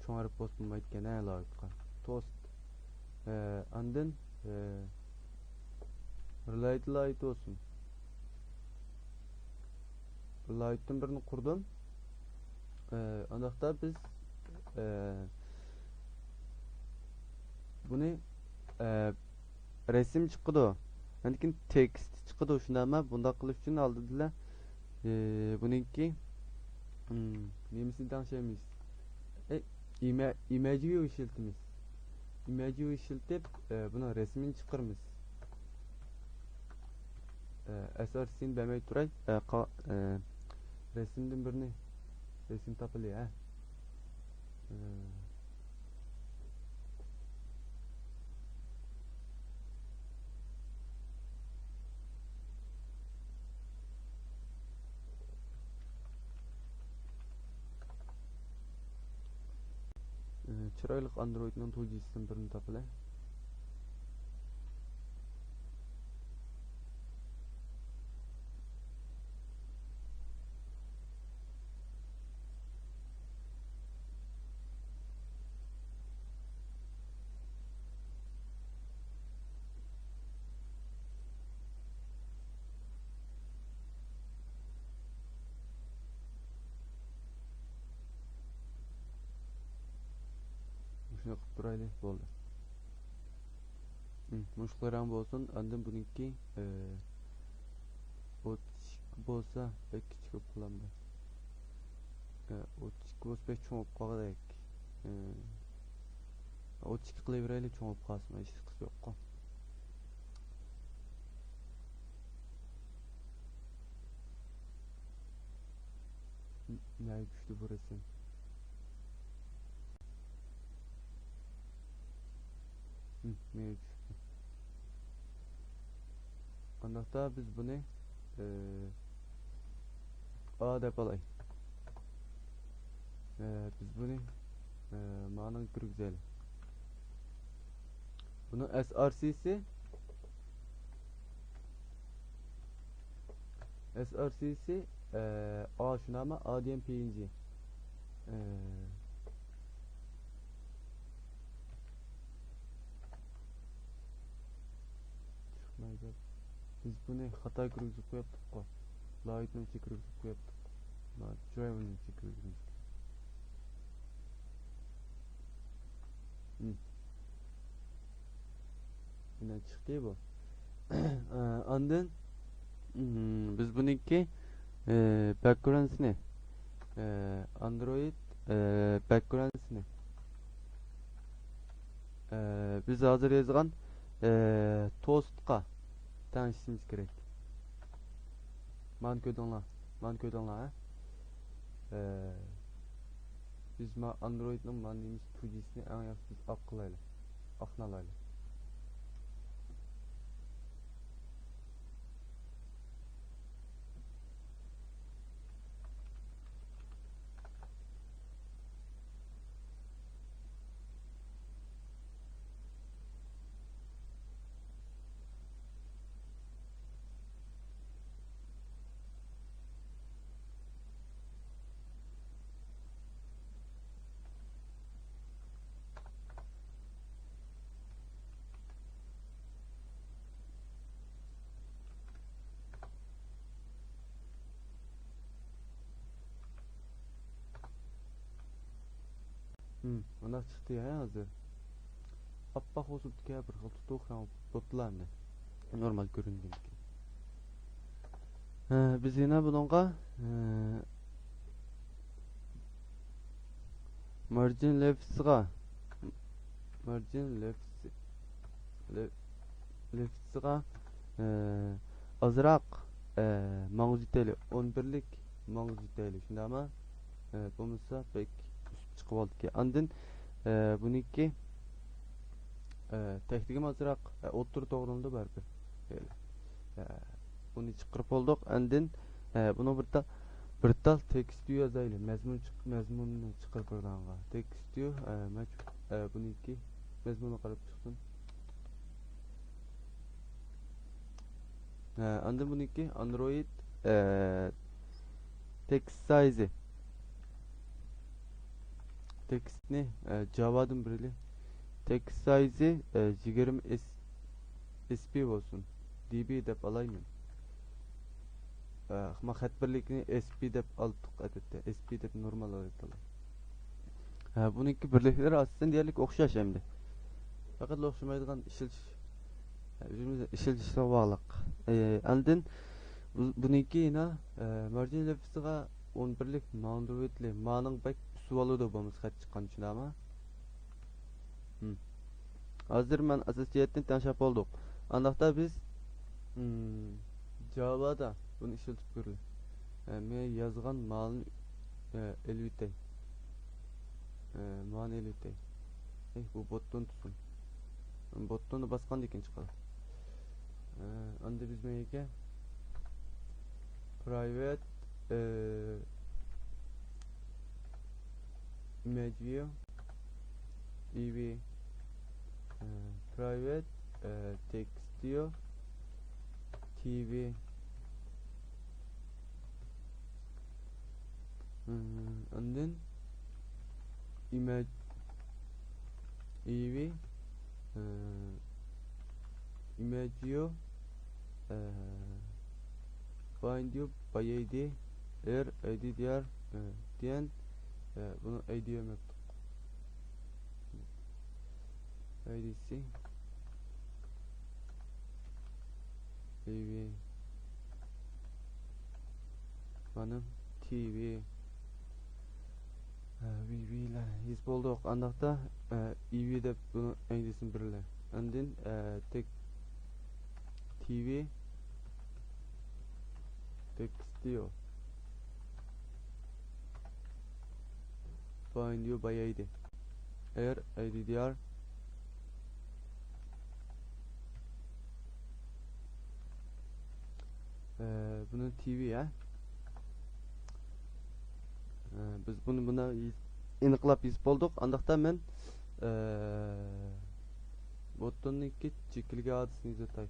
چوڭ ھەرپ بولسا بولمايدىكەن، ھە، لايتقا. توست. ئە، ئاندىن، ئە، رىلايت لايت بولسۇن. لايتتىن بىرنى قۇردۇم. ئە، ئانداقتا بىز، ئە، بۇنى، ئە، رەسىم چىقىدۇ. ئاندىن كېيىن تېكىست چىقىدۇ. شۇنداقمۇ؟ بۇنداق قىلىش ئۈچۈن ئالدىدىلا، ئى، بۇنىڭكى، ئىم، نېمىسىنى تەڭشەيمىز؟ ئى، ئىمە-، ئىمەج ۋىيۇ ئىشلىتىمىز. ئىمەج ۋىيۇ ئىشلىتىپ، ئى، بۇنىڭ رەسىمىنى چىقىرىمىز. ئى، ئەسەر سىن بەرمەي تۇراي. ئى، قا-، ئى، رەسىمدىن بىرنى، رەسىم تاپىلى، ھە؟ ئى، ئى، چىرايلىق ئاندرويدنىڭ تۇجىسىدىن بىرنى تاپىلى. مۇشۇنى قىلىپ تۇرايلى، بولدى. مم، مۇشۇ رەڭ بولسۇن. ئاندىن بۇنىڭكى، ئى، ئوتتۇز ئىككى بولسا بەك كىچىك بولۇپ قالامدۇ؟ ئى، ئوتتۇز ئىككى بولسا بەك چوڭ بولۇپ قالغۇدەك. ئى، ئوتتۇز ئىككى قىلىۋېرەيلى، چوڭ بولۇپ قالسۇن، ھېچ قىلغۇسى يوققۇ. نەگە چۈشتى بۇ رەسىم؟ ھىم، مېنى چۈشتى. قانداقتا بىز بۇنى، ئى، ئا دەپ ئالاي. ئى، بىز بۇنى، ئى، مانىڭغا كىرگۈزەيلى. بۇنىڭ ئەس ئار سىسى، ئەس ئار سىسى، ئى، ئا شۇنداقمۇ؟ ئا دېگەن پى ئېن جى. ئى، چىقمايدۇ. بىز بۇنى خاتا كىرگۈزۈپ قويۇپتۇققۇ. لايتنىڭ ئىچىگە كىرگۈزۈپ قويۇپتۇق. ما، درايۋنىڭ ئىچىگە كىرگۈزۈپ. ھىم. مانا چىقتى بۇ. ئاندىن، ھىم، بىز بۇنىڭكى، ئى، بەكگراۋندىنى، ئى، ئاندرويد، ئى، بەكگراۋندىنى، ئى، بىز ھازىر يازغان، ئى، توستقا تەڭشىشىمىز كېرەك. مانا كۆردۈڭلار، مانا كۆردۈڭلار، ھە؟ ئى، بىز ما ئاندرويدنىڭ مانا نېمىسى، تۇجىسىنى ئەڭ ياخشى بىز ئاق قىلايلى، ئاقنالايلى. ھىم، مانا چىقتى ھە ھازىر. ئاپئاق بولسا بىر خىل تۇتۇق رەڭ بوپتىلا ئەمدى. نورمال كۆرۈنگەنكەن. ھە، بىز يەنە بۇنىڭغا، ھە، مارجىن لېفتىغا، مارجىن لېفت، لېفتىغا، ئە، ئازراق، ئە، ماڭزىتەيلى، ئون بىرلىك ماڭزىتەيلى، شۇنداقمۇ؟ ئە، بولمىسا بەك ئۈسۈپ چىقىۋالىدىكەن. ئاندىن، ئە، بۇنىڭكى، ئە، تەكتىگىمۇ ئازراق، ئە، ئوتتۇرا توغرىلىنىدۇ بەرىبىر. ئە، بۇنى چىقىرىپ بولدۇق. ئاندىن، ئە، بۇنىڭ بىر تا-، بىر تال تېكىستى يازايلى. مەزمۇن چىق-، مەزمۇننى چىقىرىپ بېرىدىغانغا. تېكىستى، ئە، مەج-، ئە، بۇنىڭكى مەزمۇنغا قاراپ چىقسۇن. ھە، ئاندىن بۇنىڭكى ئاندرويد، ئە، تېكىست سايزى. تېكىستنى، ئە، جاۋادىن بېرىلى. تېكىست سايزى، ئە، يىگىرمە ئېس-، ئېس پى بولسۇن. دى بى دەپ ئالايمەن. ئە، ما خەت بىرلىكىنى ئېس پى دەپ ئالدۇق ئادەتتە. ئېس پى دەپ نورمال ئالايتتۇق. ھە، بۇنىڭكى بىرلىكلىرى ئاساسەن دېيەرلىك ئوخشاش ئەمدى. پەقەت ئوخشىمايدىغان ئىشلىتىش، ئۆزىمىز ئىشلىتىشكە باغلىق. ئى، ئاندىن بۇ-، بۇنىڭكى يەنە، ئى، مارجىن لېفتىغا ئون بىرلىك ماڭدۇرۇۋېتىلى. مانىڭ بەك ئۈسۈۋالىدۇ بولمىسا خەت چىققان، شۇنداقمۇ؟ ھىم. ھازىر مەن ئاساسىي جەھەتتىن تەڭشەپ بولدۇق. ئانداقتا بىز، ھىم، جاۋادا بۇنى ئىشلىتىپ كۆرىلى. ئە، مەن يازغان مالنى، ئە، ئېلىۋېتەي. ئە، مالنى ئېلىۋېتەي. ئەي، بۇ بوتتون تۇتسۇن. بوتتوننى باسقاندىن كېيىن چىقىدۇ. ئە، ئاندىن بىز نېمىگە؟ پرايۋەت، ئە، ئىمېج ۋىيۇ، ئى ۋى، ئە، پرايۋەت، ئە، تېكىست ۋىيۇ، تى ۋى. ئاندىن ئىمېج، ئى ۋى، ئىمېج ۋىيۇ، فايند يۇ باي ئەي دى، ئېر ئەي دى دى ئار دېگەن، بۇنى ئەي دى ئەي دى سى. ئى ۋى. مانا، تى ۋى. ھە، ۋى ۋى لە يېزىپ بولدۇق. ئانداقتا، ئى ۋى دەپ بۇنى ئەي دى سىنى بېرىلى. ئاندىن، ئى، تېك-، تى ۋى. تېكىست ۋىيۇ. Find you by I D. Air I D D R. ئە، بۇنى تىۋى، ھە؟ ئە، بىز بۇنى مۇنداق يېز-، ئېنىقلاپ يېزىپ بولدۇق. ئانداقتا مەن، ئە، بوتوننىڭكى چېكىلگەن ئادرېسىنى يېزىۋېتەي.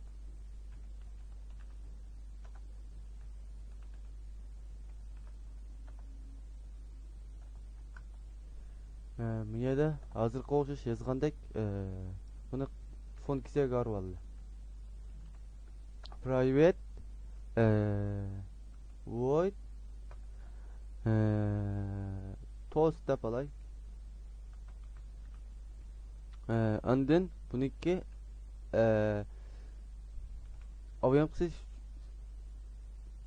ئە، بۇ يەردە ھازىرقى ئوخشاش يازغاندەك، ئە، بۇنى فۇنكسىيەگە ئايرىۋالدى. Private، ئە، void، ئە، toast دەپ ئالاي. ئە، ئاندىن بۇنىڭكى، ئە، ئاۋۇ يانقىسى،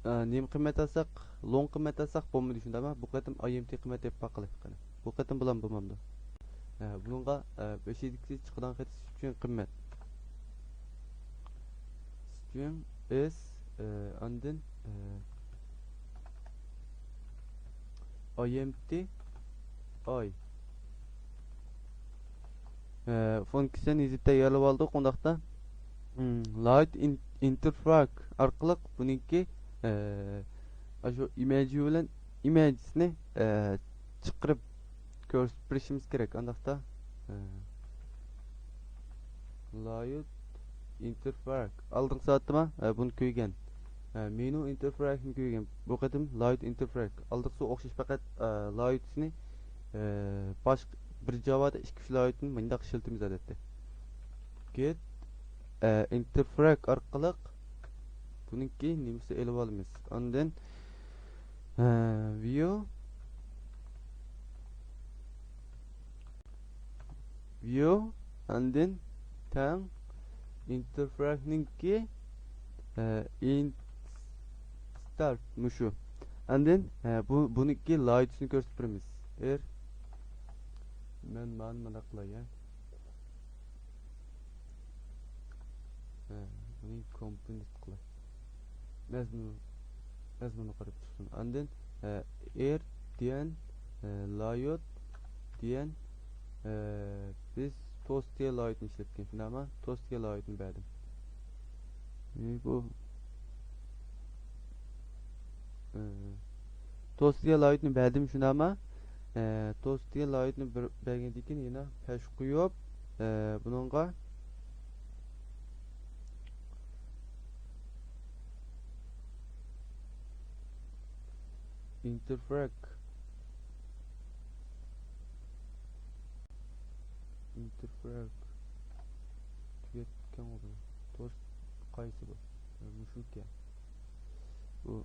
ئە، نېمە قىممەت ئالساق، long قىممەت ئالساق بولمىدى شۇنداقمۇ؟ بۇ قېتىم I M T قىممەت ئېلىپ باققىلى قېنى. بۇ قېتىم بۇلام بولمامدۇ؟ ئە، بۇنىڭغا، ئە، بېشىدىكىسى چىقىدىغان قېتى string قىممەت. String is، ئە، ئاندىن، ئە، I M T I. ئە، فۇنكسىيەنى يېزىپ تەييارلاپ ئالدۇق، ئۇنداقتا. لايت ئىنتېرفاك ئارقىلىق بۇنىڭكى، ئە، ئاشۇ ئىمېجى بىلەن ئىمېجنى، ئە، چىقىرىپ كۆرسىتىپ بېرىشىمىز كېرەك، ئانداقتا. ئە، لايت ئىنتېرفاك. ئالدىنقى سائەتتىما، ئە، بۇنى كۆرگەن. ئە، مېنۇ ئىنتېرفاكنى كۆرگەن. بۇ قېتىم لايت ئىنتېرفاك. ئالدىقىسى ئوخشاش، پەقەت، ئە، لايتنى، ئە، باشقا بىر جاۋادا ئىككى، ئۈچ لايتنى مۇنداق ئىشلىتىمىز ئادەتتە. Get، ئە، ئىنتېرفاك ئارقىلىق بۇنىڭكى نېمىسى ئېلىپ ئالىمىز. ئاندىن، ئە، view، view، ئاندىن تەڭ ئىنتېرفاكنىڭكى، ئە، int start مۇشۇ. ئاندىن، ئە، بۇ، بۇنىڭكى لايتىسىنى كۆرسىتىپ بېرىمىز. ئېر، مەن مانا مانداق قىلاي، ھە. ھە، بۇنى كومپونېنت قىلاي. مەزمۇن، مەزمۇنى قاراپ چىقسۇن. ئاندىن، ھە، ئېر دېگەن، ھە، لايوت دېگەن، ھە، بىز توست دېگەن لايوتنى ئىشلەتكەن، شۇنداقمۇ؟ توست دېگەن لايوتنى بەردىم. ئى، بۇ، ھە، توست دېگەن لايوتنى بەردىم، شۇنداقمۇ؟ ئە، توست دېگەن لايوتنى بىر بەرگەندىن كېيىن يەنە پەش قويۇپ، ئە، بۇنىڭغا ئىنتېرفاك، ئىنتېرفاك تۈگەتكەنغۇ بۇنى. توست قايسى بۇ؟ مۇشۇكەن. بۇ،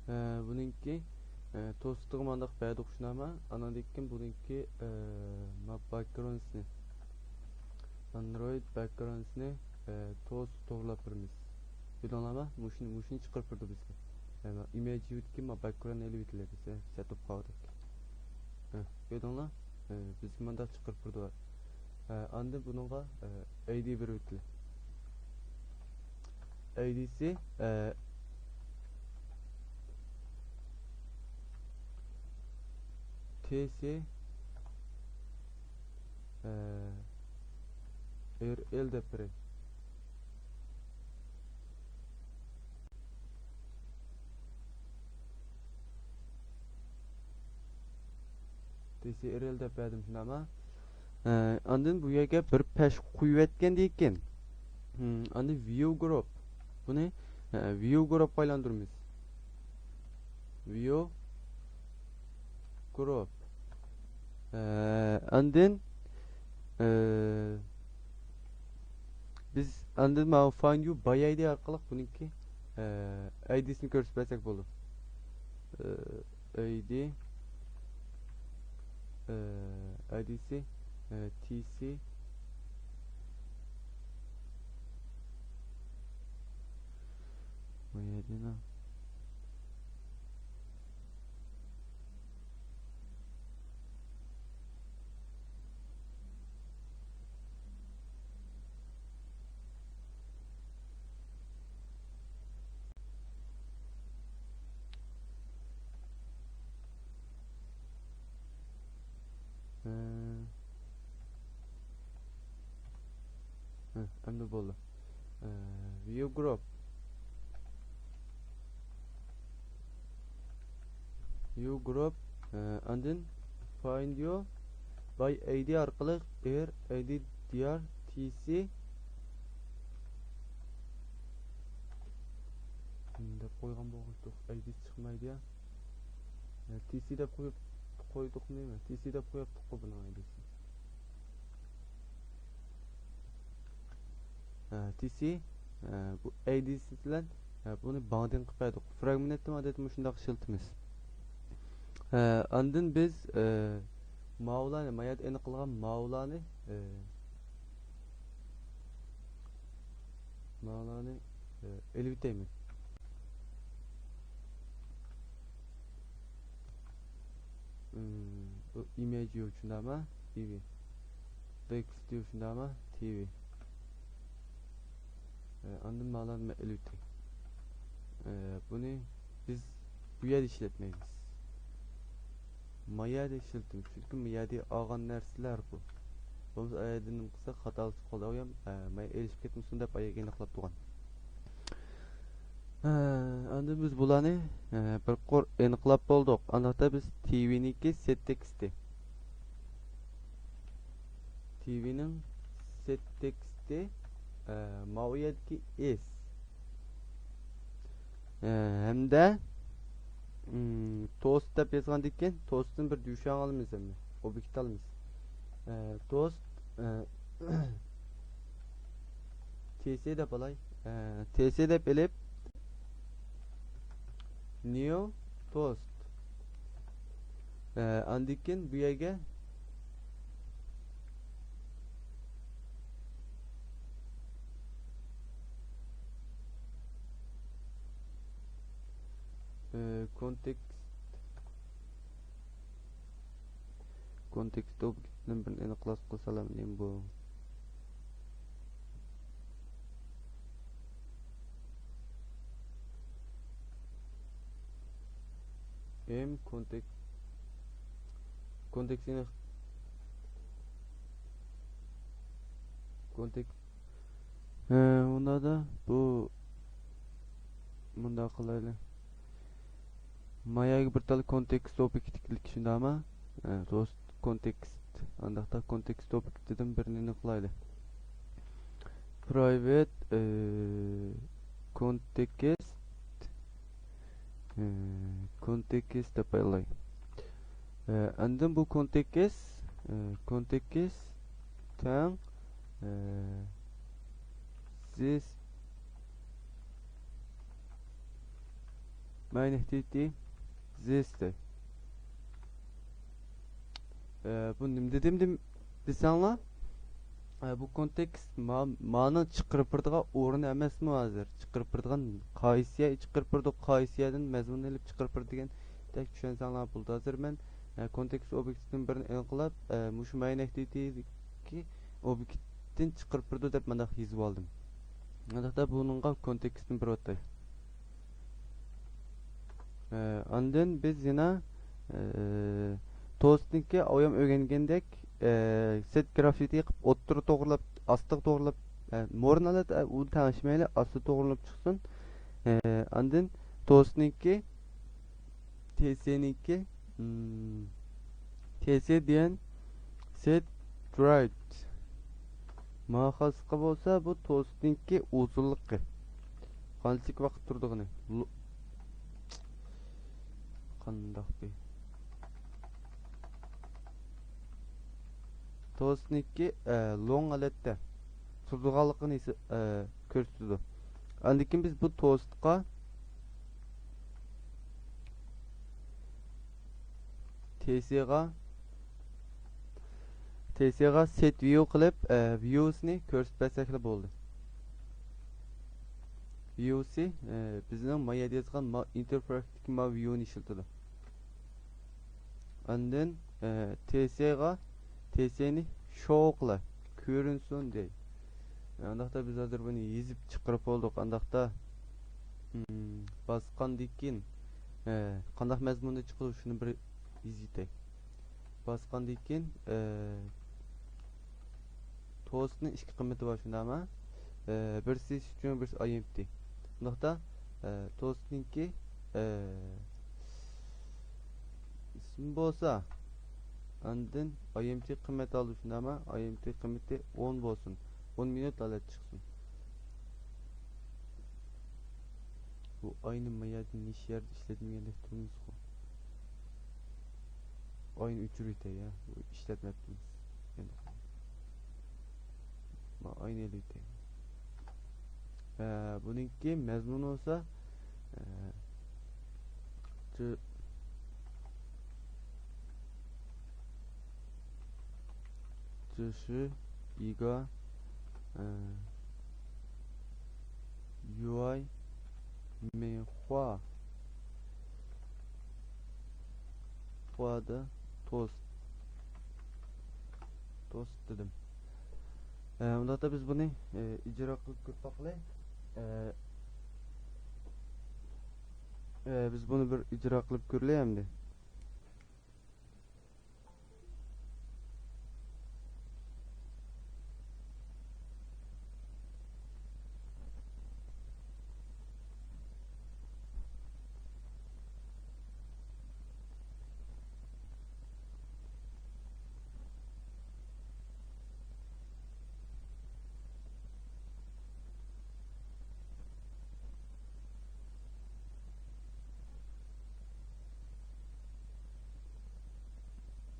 ھە، بۇنىڭكى، ھە، توستىغا مانداق بەردۇق شۇنداقمۇ؟ ئاناندىن كېيىن بۇنىڭكى، ھە، ما باكگراوندنى، ئاندرويد باكگراوندنى، ھە، توست توغرىلاپ بېرىمىز. بىلدىڭلارمۇ؟ مۇشۇنى، مۇشۇنى چىقىرىپ بېرىدۇ بىزگە. ھە، ما ئىمېج يۇتكى ما باكگراوند ئېلىۋېتىلىدۇ، سەت بولۇپ قالدۇق. ھە، كۆردۈڭلار؟ ھە، بىزگە مانداق چىقىرىپ بېرىدۇ. ھە، ئاندىن بۇنىڭغا، ھە، ئاي دى بېرىۋېتىلى. ئاي دىسى، ھە، تى سى، ھە، ئېر ئېل دەپ بېرەي. تى سى ئېر ئېل دەپ بەردىم، شۇنداقمۇ؟ ئە، ئاندىن بۇ يەرگە بىر پەش قويۇۋەتكەندىن كېيىن، ھىم، ئاندىن ۋىيۇ گۇرۇپ. بۇنى، ئە، ۋىيۇ گۇرۇپقا ئايلاندۇرىمىز. ۋىيۇ گۇرۇپ. ئە، ئاندىن، ئە، بىز ئاندىن ماۋۇ فايند يۇ باي ئاي دى ئارقىلىق بۇنىڭكى، ئە، ئاي دىسىنى كۆرسىتىپ بەرسەك بولىدۇ. ئە، ئاي دى، ئە، ئاي دىسى، ئە، تى سى. بۇ يەردىن ئەمدى بولدى. ئە، view group. View group، ئە، ئاندىن find your by I D ئارقىلىق er I D dir T C دەپ قويغان بولغۇچتۇق، I D چىقمايدۇ يا. ئە، T C دەپ قويۇپ قويدۇقمۇ دەيمەن؟ T C دەپ قويۇپتۇققۇ بۇنىڭ I D سىنى. ئە، T C، ئە، بۇ I D سى بىلەن، ئە، بۇنى باڭدىن قىلىپ بەردۇق. فراگمېنتنى ئادەتتە مۇشۇنداق ئىشلىتىمىز. ئە، ئاندىن بىز، ئە، ماۋۇلارنى، ما يەردە ئېنىقلىغان ماۋۇلارنى، ئە، ماۋۇلارنى، ئە، ئېلىۋېتەيمىز. ئىم، بۇ image view شۇنداقمۇ؟ T V. Text view شۇنداقمۇ؟ T V. ئە، ئاندىن ماۋۇلارنى مەن ئېلىۋېتەي. ئە، بۇنى بىز بۇ يەردە ئىشلەتمەيمىز. ما يەردە ئىشلىتىمىز، چۈنكى ما يەردە ئالغان نەرسىلەر بۇ. بولمىسا ئايەردىن نېمە قىلسا خاتالىق چىقىپ قالىدۇ، ئايام، ئە، ما ئېلىشىپ كەتمىسۇن دەپ ئايەرگە ئېنىقلاپ تۇرغان. ئە، ئاندىن بىز بۇلارنى، ئە، بىر قۇر ئېنىقلاپ بولدۇق. ئانداقتا بىز T V نىڭكى set تېكىستى. T V نىڭ set تېكىستى، ئە، ماۋۇ يەردىكى is. ئە، ھەمدە، ئىم، toast دەپ يازغاندىن كېيىن، toast تىن بىر دۈشەڭ ئالىمىز ھەمدە، ئوبيېكت ئالىمىز. ئە، toast، ئە، T C دەپ ئالاي. ئە، T C دەپ ئېلىپ، new toast. ئە، ئاندىن كېيىن بۇ يەرگە ئە، context، context ئوبيېكتىدىن بىرنى ئېنىقلاپ قىلسالام نېمە بۇ؟ M context، context ئېنىق، context. ھە، ئۇنداقتا بۇ مۇنداق قىلايلى. ما يەرگە بىر تال context ئوبيېكت كىرىك شۇنداقمۇ؟ ھە، toast context. ئانداقتا context ئوبيېكتىدىن بىرنى ئېنىقلايلى. Private، ئى، context، ئى، context دەپ ئالاي. ئى، ئاندىن بۇ context، ئى، context تەڭ، ئى، this main activity this دەي. ئە، بۇ نېمە دېدىم دېم-، دېسەڭلار، ئە، بۇ context ما-، مانىڭ چىقىرىپ بېرىدىغان ئورنى ئەمەسمۇ ھازىر؟ چىقىرىپ بېرىدىغان قايسى يەر، چىقىرىپ بېرىدۇ، قايسى يەردىن مەزمۇننى ئېلىپ چىقىرىپ بېرىدۇ دېگەندەك چۈشەنسەڭلار بولىدۇ. ھازىر مەن، ئە، context ئوبيېكتىدىن بىرنى ئېنىقلاپ، ئە، مۇشۇ main activity دىكى ئوبيېكتتىن چىقىرىپ بېرىدۇ دەپ مانداق يېزىۋالدىم. ئۇنداقتا بۇنىڭغا context نى بېرىۋاتاي. ئە، ئاندىن بىز يەنە، ئە، توستنىڭكى ئايام ئۆگەنگەندەك، ئە، set gravity قىلىپ ئوتتۇرا توغرىلاپ، ئاستىغا توغرىلاپ، ئە، مورنالات، ئە، ئۇ تەڭشىمەيلى، ئاستى توغرىلاپ چىقسۇن. ئە، ئاندىن توستنىڭكى، تېسىنىڭكى، ئىم، تېسى دېگەن set right. ماخاسقا بولسا بۇ توستنىڭكى ئۇزۇنلۇقى. قانچىلىك ۋاقىت تۇرىدىغىنى. لو-، قانداق بى؟ توستنىڭكى، ئە، لوڭ ھالەتتە تۇرىدىغانلىقىنى ھېسا-، ئە، كۆرسىتىدۇ. ئاندىن كېيىن بىز بۇ توستقا تېسىغا، تېسىغا set view قىلىپ، ئە، views نى كۆرسىتىپ بەرسەكلا بولدى. views، ئە، بىزنىڭ ما يەردە يازغان ما، ئىنتېرپرېتتىكى ما view نى ئىشلىتىدۇ. ئاندىن، ئە، تېسىغا، تېسىنى show قىلاي، كۆرۈنسۇن دەي. ئانداقتا بىز ھازىر بۇنى يېزىپ چىقىرىپ بولدۇق. ئانداقتا، ئىم، باسقاندىن كېيىن، ئە، قانداق مەزمۇندا چىقىدۇ، شۇنى بىر يېزىۋېتەي. باسقاندىن كېيىن، ئە، توستنىڭ ئىككى قىممىتى بار، شۇنداقمۇ؟ ئە، بىرسى ئىچى ئۈچۈن، بىرسى ئاي ئېم تى. بۇنداقتا، ئە، توستنىڭكى، ئە، ئىسمى بولسا، ئاندىن ئاي ئېم تى قىممەت ئالدى، شۇنداقمۇ؟ ئاي ئېم تى قىممىتى ئون بولسۇن. ئون مىنۇت ھالەت چىقسۇن. بۇ ئاينى ما يەردە نېشە يەردە ئىشلەتمىگەندەك تۇرىمىزغۇ. ئاينى ئۆچۈرۈۋېتەي، يا. بۇ ئىشلەتمەپتىمىز. يەنە. ما ئاينى ئېلىۋېتەي. ھە، بۇنىڭكى مەزمۇنى بولسا، ھە، چۈ-، چۈشۈ ئىگا، ھە، يۇئاي مېخۇا. خۇادا توست. توست دېدىم. ئە، ئۇنداقتا بىز بۇنى، ئە، ئىجرا قىلىپ كۆرۈپ باقىلى. ئە، ئە، بىز بۇنى بىر ئىجرا قىلىپ كۆرىلى ئەمدى.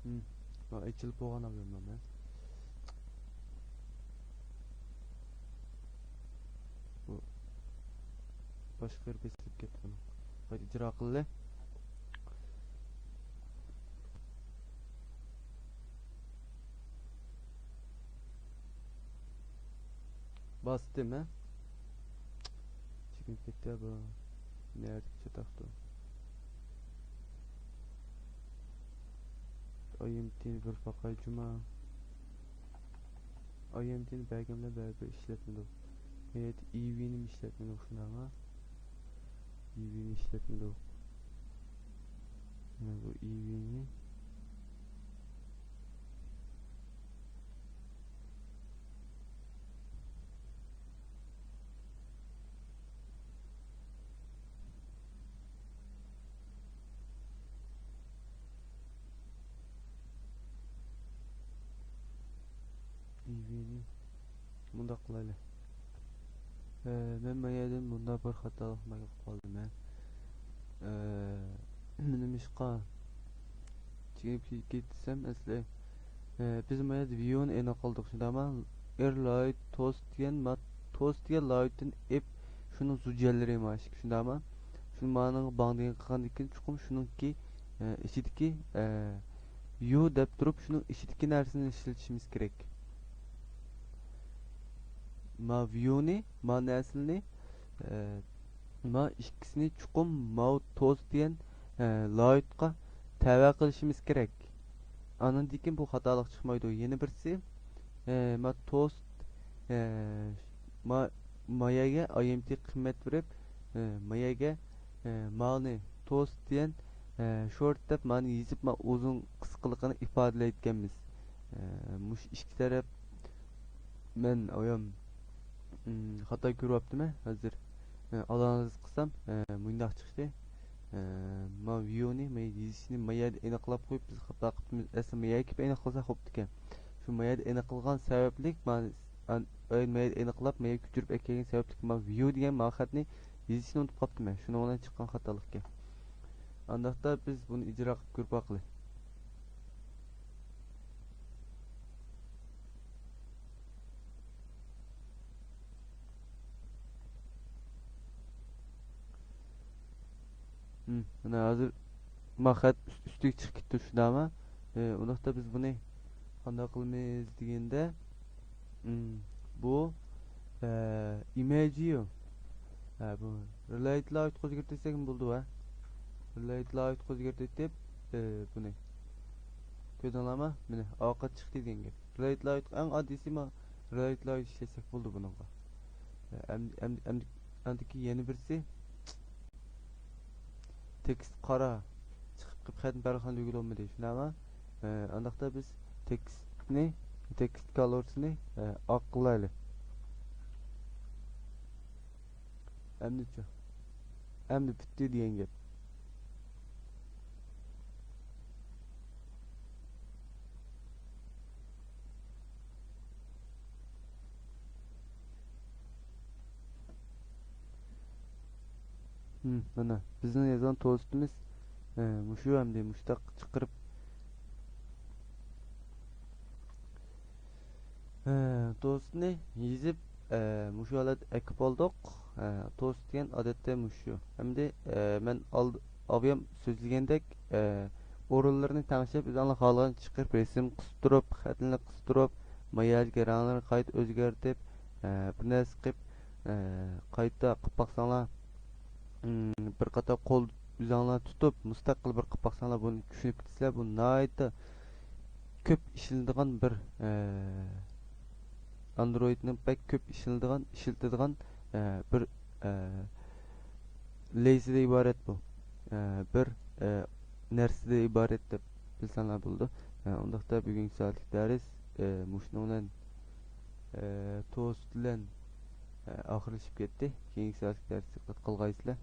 ھىم. ھا، ئېچىلىپ بولغان ئالدىم مەن. بۇ باشقا يەر بېسىلىپ كەتتى بۇنىڭ. قايتا ئىجرا قىلدى. باستىم، ھە؟ چېكىنىپ كەتتى بۇ. نەدىكى چاتاقتۇ؟ ئاي ئېم تىنى بىر باقاي جۇما. ئاي ئېم تىنى بەرگەنلەر بەرىبىر ئىشلەتمىدۇق. نىھايەتتە ئىۋىنىمۇ ئىشلەتمىدۇق شۇنداقمۇ؟ ئىۋىنى ئىشلەتمىدۇق. مانا بۇ ئىۋىنى. ئىۋىنى مۇنداق قىلايلى. ئە، مەن ما يەردىن مۇنداق بىر خاتالىق مەن قىلىپ قالدىم، ھە. ئە، نېمىشقا چېكىنىپ كېتىپ كېتىسەن ئەسلى؟ ئە، بىز ما يەردە ۋىيۇنى ئېنىق قىلدۇق، شۇنداقمۇ؟ ئېر لايت توست دېگەن، ما توست دېگەن لايتتىن ئېپ شۇنىڭ زۇجيەنلىرى ما ئىككى، شۇنداقمۇ؟ شۇنى مانىڭغا باڭدىڭ قىلغاندىن كېيىن چوقۇم شۇنىڭكى، ئە، ئىچىدىكى، ئە، ۋىيۇ دەپ تۇرۇپ شۇنىڭ ئىچىدىكى نەرسىنى ئىشلىتىشىمىز كېرەك. ما ۋىيۇنى، ما نەرسىنى، ئە، ما ئىككىسىنى چوقۇم ماۋۇ توست دېگەن، ئە، لايتقا تەۋە قىلىشىمىز كېرەك. ئاندىن كېيىن بۇ خاتالىق چىقمايدۇ. يەنە بىرسى، ئە، ما توست، ئە، ما، ما يەرگە ئاي ئېم تى قىممەت بېرىپ، ئە، ما يەرگە، ئە، مانى توست دېگەن، ئە، شورت دەپ مانى يېزىپ، ما ئۇزۇن قىسقىلىقىنى ئىپادىلەيدىكەنمىز. ئە، مۇشۇ ئىككى تەرەپ مەن ئايام، ئىم، خاتا كۆرۈۋاپتىمەن ھازىر. ئە، ئانالىز قىلسام، ئە، مۇنداق چىقتى. ئە، ما ۋىيۇنى، ما يېزىشنى ما يەردە ئېنىقلاپ قويۇپ، بىز خاتا قىپتىمىز. ئەسلى ما يەرگە كېلىپ ئېنىقلىسا خوپتىكەن. شۇ ما يەردە ئېنىقلىغان سەۋەبلىك ما، ئان-، ئاي، ما يەردە ئېنىقلاپ، ما يەرگە كۆچۈرۈپ ئەكەلگەن سەۋەبلىك ما ۋىيۇ دېگەن ما خەتنى يېزىشنى ئۇنتۇپ قاپتىمەن. شۇنىڭ بىلەن چىققان خاتالىقكەن. ئانداقتا بىز بۇنى ئىجرا قىلىپ كۆرۈپ باقىلى. ھىم، مانا ھازىر ما خەت ئۈست-، ئۈستىگە چىقىپ كېتىپتۇ، شۇنداقمۇ؟ ئى، ئۇنداقتا بىز بۇنى قانداق قىلىمىز دېگەندە، ھىم، بۇ، ئە، ئىمېجىيو. ھە، بۇ رىلەيت لايتقا ئۆزگەرتسەكمۇ بولىدۇ، ھە. رىلەيت لايتقا ئۆزگەرتىپ، ئى، بۇنى. كۆردۈڭلارمۇ؟ مانا ئاۋقەت چىقتى دېگەن گەپ. رىلەيت لايت، ئەڭ ئاددىيسى ما رىلەيت لايت ئىشلەتسەك بولىدۇ بۇنىڭغا. ئەمدى، ئەمدى، ئەمدى، ئەمدىكى يەنە بىرسى، تېكىست قارا چىقىپ قېلىپ خەتنى پەرقلەندۈرگىلى بولمىدى، شۇنداقمۇ؟ ئە، ئانداقتا بىز تېكىستنى، تېكىست كالورىسىنى، ئە، ئاق قىلايلى. ئەمدىچۇ؟ ئەمدى پۈتتى دېگەن گەپ. ھىم، مانا، بىزنىڭ يازغان توستىمىز، ئە، مۇشۇ ئەمدى مۇشتاق چىقىرىپ، ئە، توستنى يېزىپ، ئە، مۇشۇ ھالەتتە ئەكىپ ئالدۇق. ئە، توست دېگەن ئادەتتە مۇشۇ. ئەمدى، ئە، مەن ئالد-، ئاۋۇيام سۆزلىگەندەك، ئە، ئورۇنلىرىنى تەڭشەپ، ئۆزۈڭلار خالىغان چىقىرىپ، رەسىم قىستۇرۇپ، خەتنى قىستۇرۇپ، ماياژ رەڭلىرىنى قايتا ئۆزگەرتىپ، ئە، بىر نەرسە قىلىپ، ئە، قايتا قىلىپ باقساڭلار، ئىم، بىر قاتار قول ئۆزۈڭلار تۇتۇپ، مۇستەقىل بىر قىلىپ باقساڭلار، بۇنى چۈشىنىپ كېتىسىلەر. بۇ ناھايىتى كۆپ ئىشلىنىدىغان بىر، ئە، ئاندرويدنىڭ بەك كۆپ ئىشلىنىدىغان، ئىشلىتىدىغان، ئە، بىر، ئە، لەيزىدىن ئىبارەت بۇ. ئە، بىر، ئە، نەرسىدىن ئىبارەت دەپ بىلسەڭلار بولىدۇ. ئە، ئۇنداقتا بۈگۈنكى سائەتلىك دەرس، ئە، مۇشۇنىڭ بىلەن، ئە، توست بىلەن، ئە، ئاخىرلىشىپ كەتتى. كېيىنكى سائەتلىك دەرستە دىققەت قىلغايسىلەر.